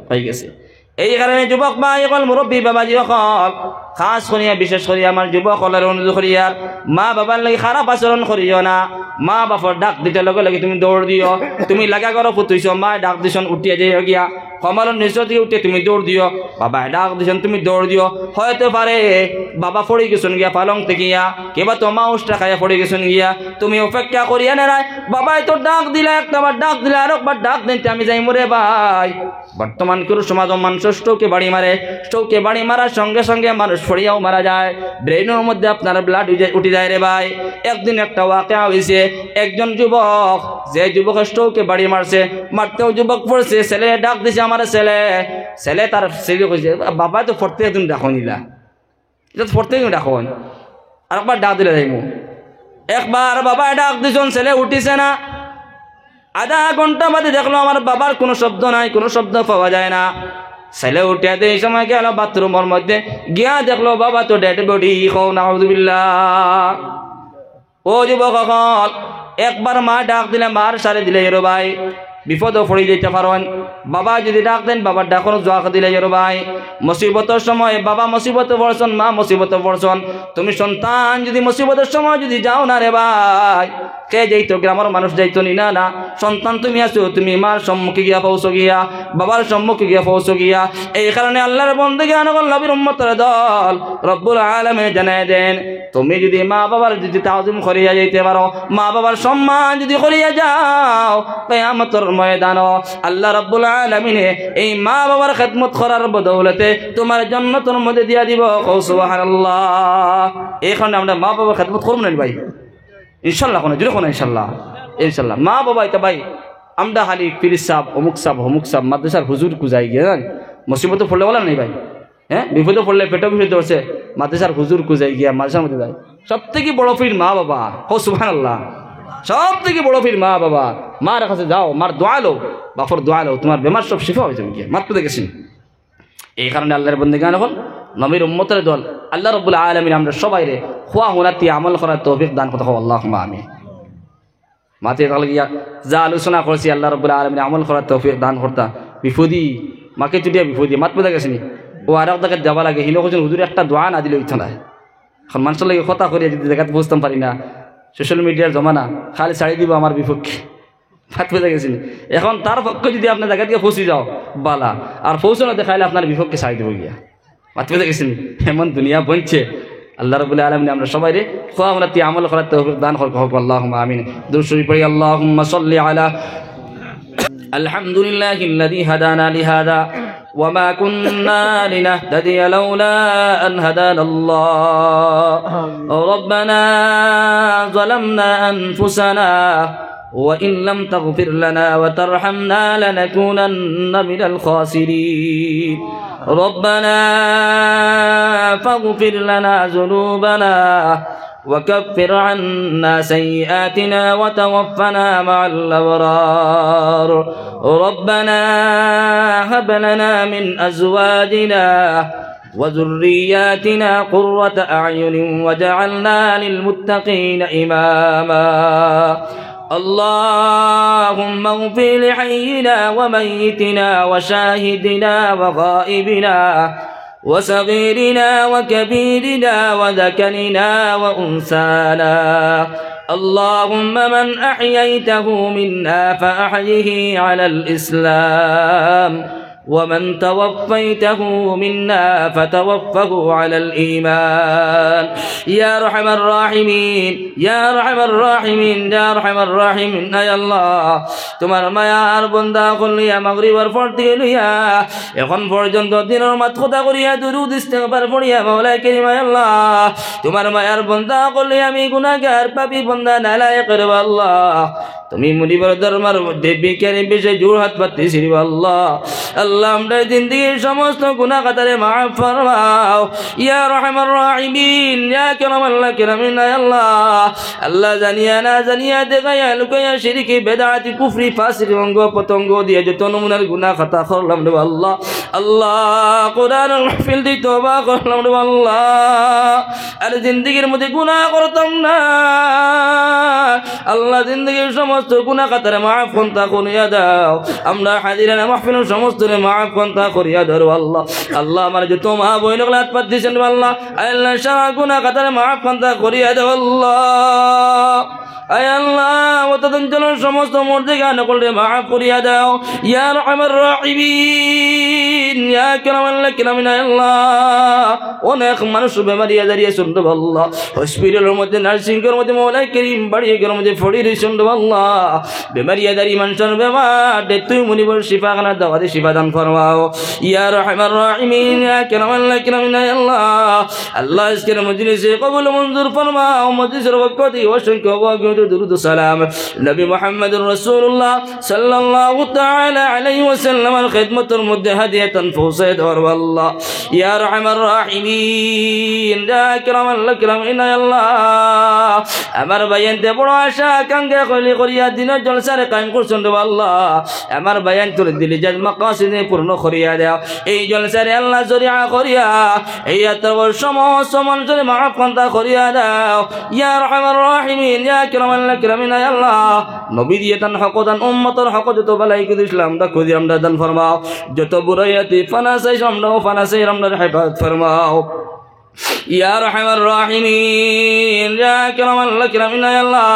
অই গেছে। এই কারণে যুবক ভাই অকল, মুরব্বী বাবাজি অকল, খাস করিয়া, বিশেষ করিয়া আমার যুবক অকলরে অনুরোধ করিয়ার, মা বাবার লাগি খারাপ আচরণ করিও না। মা বাবার ডাক দিতে লগে লগে তুমি দৌড় দিও। তুমি লাগা করো ফুতুইছো, মায় ডাক দিছন, উঠিয়া যাইও গিয়া। কমলর নিচে থাকি উঠে তুমি দৌড় দিও। বাবায় ডাক দিছন, তুমি দৌড় দিও। হইতে পারে বাবা পড়ি গেছন গিয়া পালং থাকিয়া, কিবা তো মা উষ্টা খাইয়া পড়ি গেছন গিয়া। তুমি অপেক্ষা করিয়া নেরায়, বাবায় তো ডাক দিলা, একটাবার ডাক দিলা, আরকবার ডাক দেইন তে আমি যাইমু রে ভাই। বর্তমান কুনু সমাজো মানষর stroke-এ বাড়ি মারে, stroke-এ বাড়ি মারার সঙ্গে সঙ্গে মানুষ পড়িয়াও মারা যায়, brain-অর মধ্যে আপনার blood উঠি যায়, উঠি যায় রে ভাই। একদিন একটা ওয়াকিয়া অইছে, একজন যুবক, যে যুবকে stroke-এ বাড়ি মারছে, মারতেউ যুবক পড়ছে, ছেলে ডাক দিছে, "আমার ছেলে।" ছেলে তার ছেলে কইছে, "বাবায় তো পড়তে একদিন ডাকইন ইলা।" ইটা তো পড়তে গিয়া ডাকইন। আরকবার ডাক দিলে যাইমু। একবার বাবায় ডাক দিছন, ছেলে উঠিছে না। আধা ঘন্টা বাদে দেখলো আমার বাবার কুনু শব্দ নাই, কুনু শব্দ পাওয়া যায় না। ছেলে উঠিয়া দে এই সময় গেল bathroom-অর মধ্যে, গিয়া দেখলো বাবা তো dead body। কও নাউজুবিল্লাহ। ও যুবক অকল, একবার মা ডাক দিলে মার সাড়া দিলে রে ভাই, বিপদো পড়ি যাইতা পারইন। বাবা যুদি ডাক দেইন, বাবার ডাকর জুয়াব দিলে রে ভাই, মুসিবতর সময় বাবা মুসিবতো পড়ছন, মা মুসিবতো পড়ছন, তুমি সন্তান যুদি মুসিবতর সময় যুদি যাও না রে ভাই, কে যাইতো? গ্রামর মানুষ যাইতো নি? না, না। সন্তান তুমি আছো, তুমি মার সম্মুখে গিয়া পৌঁছো গিয়া, বাবার সম্মুখে গিয়া পৌঁছো গিয়া। এই কারণে আল্লাহর বন্দেগান অকল, নবীর উম্মতর দল, রব্বুল আলামিন জানাই দেন, তুমি যুদি মা বাবার যুদি তাজিম করিয়া যাইতে পারো, মা বাবার সম্মান যুদি করিয়া যাও, কিয়ামতর ময়দানো আল্লাহ রব্বুল আলামিনে এই মা বাবার খেদমত করার বদৌলতে তুমার জান্নাতর মধ্যে দিয়া দিবো। কও সুবহানাল্লাহ। এই কারণে আমরা মা বাবার খেদমত করমু না নি ভাই? ইনশাল্লাহ, কও না, জোরে কও না, ইনশাল্লাহ। ইনশাল্লাহ। মা বাবা ইতা ভাই, আমরা খালি পীর সাব, অমুক সাব, হমুক সাব, মাদ্রাসার হুজুর কুজাই গিয়া, জানেন? মুসিবতো পড়লে অলা নি ভাই? হ্যাঁ, বিপদো পড়লে, পেটো বিষে ধরছে, মাদ্রাসার হুজুর কুজাই গিয়া, মাদ্রাসার মধ্যে যায়। সব থাকি বড় পীর মা বাবা। কও সুবহানাল্লাহ। সব থাকি বড় পীর মা বাবা। মার কাছে যাও, মার দোয়া লও, বাপর দোয়া লও, তুমার বেমার সব শিফা অই যাইবো গিয়া। মাততে দেখেছি। এই কারণে আল্লাহর বন্দেগান অকল, নবীর উম্মতর দল, আল্লাহ রব্বুল আলামিন আমরা সবাইরে খুয়া হুনাতি আমল করার তৌফিক দান করতা। কও আল্লাহুম্মা আমিন। মাতে তাহলে গিয়া যা আলোচনা করছি, আল্লাহ রব্বুল আলামিন আমল করার তৌফিক দান করতা। বিপদি, মাকে চুটিয়া বিপদি, মাত বুঝা গেছে নি? ও আরক জাগাত যাওয়া লাগে, হিনো কইছইন, "হুজুর, একটা দোয়া না দিলে অইতো নায়।" অখন মানষর লগে কথা করিয়া যুদি জাগাত পৌঁছতাম পারি না, social media-র জমানা, খালি ছাড়ি দিবো আমার বিপক্ষে। মাত বুঝা গেছে নি? অখন তার পক্ষে যুদি আপনে জাগাত গিয়া পৌঁছি যাও, বালা। আর পৌঁছানো দেখাইলে আপনার বিপক্ষে ছাড়ি দিবো গিয়া। মাত বুঝা গেছে নি? এমন দুনিয়া বনছে। আল্লাহ রাব্বুল আলামিন আমরা সবাইরে খুয়া হুনাতি আমল করার তৌফিক দান করুক, আল্লাহুম্মা আমিন। দুরূদ শরীফ পড়ি, আল্লাহুম্মা সাল্লি আলা, الحمد لله الذي هدانا لهذا وما كنا لنهتدي لولا أن هدانا الله. ربنا ظلمنا أنفسنا وإن لم تغفر لنا وترحمنا لنكونن من الخاسرين. ربنا فاغفر لنا ذنوبنا وكفر عنا سيئاتنا وتوفنا مع الأبرار. ربنا هب لنا من أزواجنا وذرياتنا قرة أعين واجعلنا للمتقين إماما. اللهم اغفر لحينا وميتنا وشاهدنا وغائبنا وصغيرنا وكبيرنا وذكرنا وأنثانا. اللهم من أحييته منا فأحيه على الإسلام ومن توفيته منا فتوفه على الإيمان. يا أرحم الراحمين، يا أرحم الراحمين، يا أرحم الراحمين। আয় আল্লাহ, তুমার মায়ার বন্দা অকল লইয়া মাগরিবর পর থাকি লইয়া অখন পর্যন্ত দিনর মাত কথা করিয়া দুরুদ ইস্তেগফার পড়িয়া মাওলায় করিম আয় আল্লাহ, তুমার মায়ার বন্দা অকল লইয়া আমি গুনাহগার পাপী বন্দা নালায়েক রে আল্লাহ। তুমি মুনিবর দরবার মধ্যে ভিখারি বেশে জোড়হাত পাতছি রে আল্লাহ। আল্লাহ, আমরার জিন্দেগির সমস্ত গুনাহ খাতারে মাফ ফরমাও। ইয়া আরহামার রাহিমিন, ইয়া আকরামাল আকরামিন, আয় আল্লাহ। আল্লাহ, জানিয়া না জানিয়া, দেখাইয়া লুকাইয়া, শিরকি, বেদাতি, কুফরি, ফাসিকি অঙ্গ প্রত্যঙ্গ দিয়া যত নমুনার গুনাহ খাতা করলাম রে আল্লাহ। আল্লাহ, কোরআনর মাহফিল দিয়া তওবা করলাম রে আল্লাহ। আর জিন্দেগির মধ্যে গুনাহ করতাম না। আল্লাহ, জিন্দেগির সমস্ত গুনাহ খাতারে মাফ খান্তা করিয়া দাও। আমরার হাজিরানা মাহফিলর সমস্তরে মাফ খান্তা করিয়া দাও রে আল্লাহ। আল্লাহ, আমার যত মা বইন অকলে আত পাত দিছইন রে আল্লাহ, আয় আল্লাহ, সারা গুনাহ খাতারে মাফ খান্তা করিয়া দাও আল্লাহ। আয় আল্লাহ, অত অঞ্চলর সমস্ত মুর্দেগান অকলরে মাফ করিয়া দাও। ইয়া আরহামার রাহিমিন, ইয়া আকরামাল আকরামিন, আয় আল্লাহ। অনেক মানুষ বেমারি আজারি আছইন রে আল্লাহ। হসপিটালর মধ্যে, নার্সিং হোমর মধ্যে, মাওলায় করিম, বাড়ি ঘরর মধ্যে পড়ি রইছইন রে আল্লাহ। বেমারি আজারি মানষর বেমার, দে তুমি মুনিবর শিফাখানার দাওয়াতে শিফা দান ফরমাও। ইয়া আরহামার রাহিমিন, ইয়া আকরামাল আকরামিন, আয় আল্লাহ। আল্লাহ, আজকের মজলিসে কবুল মঞ্জুর ফরমাও। মজলিসর পক্ষ থাকি অসংখ্য অগণিত দুরুদ ও সালাম নবী মুহাম্মদুর রাসূলুল্লাহ সাল্লাল্লাহু তাআলা আলাইহি ওয়াসাল্লামর খেদমতর মধ্যে হাদিয়াতান পৌঁছাই দেও রে আল্লাহ। ইয়া আরহামার রাহিমিন, ইয়া আকরামাল আকরামিন, আয় আল্লাহ। আমার ভাইয়াইন্তে বড় আশা আকাঙ্ক্ষা করি করিয়া দিনর জলসারে কায়েম করছইন রে আল্লাহ। আমার ভাইয়াইন্তর দিলি জাত মাকাসিদে পূর্ণ করিয়া দেও। এই জলসারে আল্লাহ জরিয়া করিয়া এই এলাকার সমস্ত মানষরে মাফ খান্তা করিয়া দাও। ইয়া আরহামার রাহিমিন, ইয়া আকরামাল আকরামিন, আয় আল্লাহ। নবী দিয়া তান হক দান, উম্মতর হক যত বালাই কিছু ইসলাম দা খুদি আমরারে দান ফরমাও। যত বুরাইয়াতি ফানা চাই আমরাও ফানা চাই, আমরারে হেফাজত ফরমাও। ইয়া আরহামার রাহিমিন, ইয়া আকরামাল আকরামিন, আয় আল্লাহ।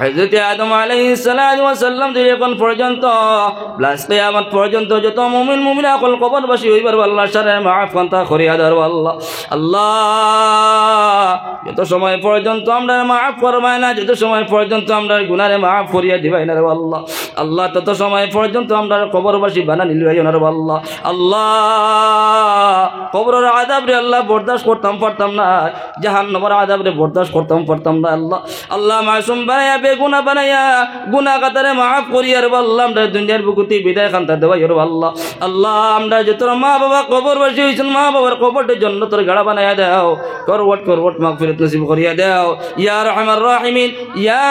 হযরতে আদম আলাইহিস সালাতু ওয়াস সালাম থাকি অখন পর্যন্ত, প্লাস কিয়ামত পর্যন্ত যত মুমিন মুমিনা অকল কবরবাসী অইবা রে আল্লাহ, সারারে মাফ খান্তা করিয়া দেও রে আল্লাহ। আল্লাহ, যত সময় পর্যন্ত আমরারে মাফ ফরমায় না, যত সময় পর্যন্ত আমরার গুনারে মাফ করিয়া দিবায় না রে আল্লাহ। আল্লাহ, তত সময় পর্যন্ত আমরারে কবরবাসী বানানি লইও না রে আল্লাহ। আল্লাহ, কবরর আযাবরে আল্লাহ বরদাস্ত করতাম পারতাম না, জাহান্নামর আযাবরে বরদাস্ত করতাম পারতাম না আল্লাহ। আল্লাহ, মাসুম বানাইয়া, বেগুনা বানাইয়া, গুনাহ খাতারে মাফ করিয়া রে আল্লাহ, আমরারে দুনিয়ার বুকুতি বিদায় খান্তা দেওয়াইও রে আল্লাহ। আল্লাহ, আমরার যত মা বাবা কবরবাসী অইছইন, মা বাবার কবররে জন্নতর গাড়া বানাইয়া দেও, করওয়াট করওয়াট মাগফিরাত নসিব করিয়া দেও। ইয়া আরহামার রাহিমিন, ইয়া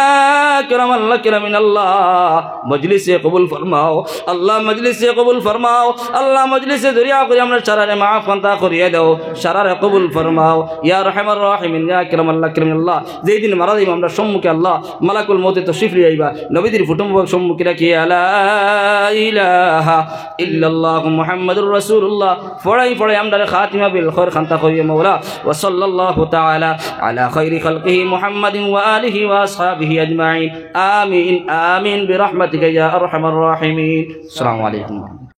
আকরামাল আকরামিন, আল্লাহ, মজলিসে কবুল ফরমাও। আল্লাহ, মজলিসে কবুল ফরমাও। আল্লাহ, মজলিসে জরিয়া করি আমরার সারারে মাফ খান্তা করিয়া দেও, সারারে কবুল ফরমাও। ইয়া আরহামার রাহিমিন, ইয়া আকরামাল আকরামিন, আল্লাহ, যেই দিন মারা যাইবা আমরার সম্মুখে আল্লাহ, মালাকুল মউতে তশরিফ লইয়া আইবা, নবীজির ফটো মুবারক সম্মুখে রাখিয়া লা ইলাহা ইল্লাল্লাহু মুহাম্মাদুর রাসূলুল্লাহ পড়াই পড়াই আমরারে খাতিমা বিল খৈর খান্তা করিও মাওলা। ওয়া সাল্লাল্লাহু তাআলা আলা খাইরি খালকিহি মুহাম্মাদিন ওয়া আলিহি ওয়া আসহাবিহি আজমাইন। আমিন, আমিন, বিরাহমাতিকা ইয়া আরহামার রাহিমিন। আসসালামু আলাইকুম।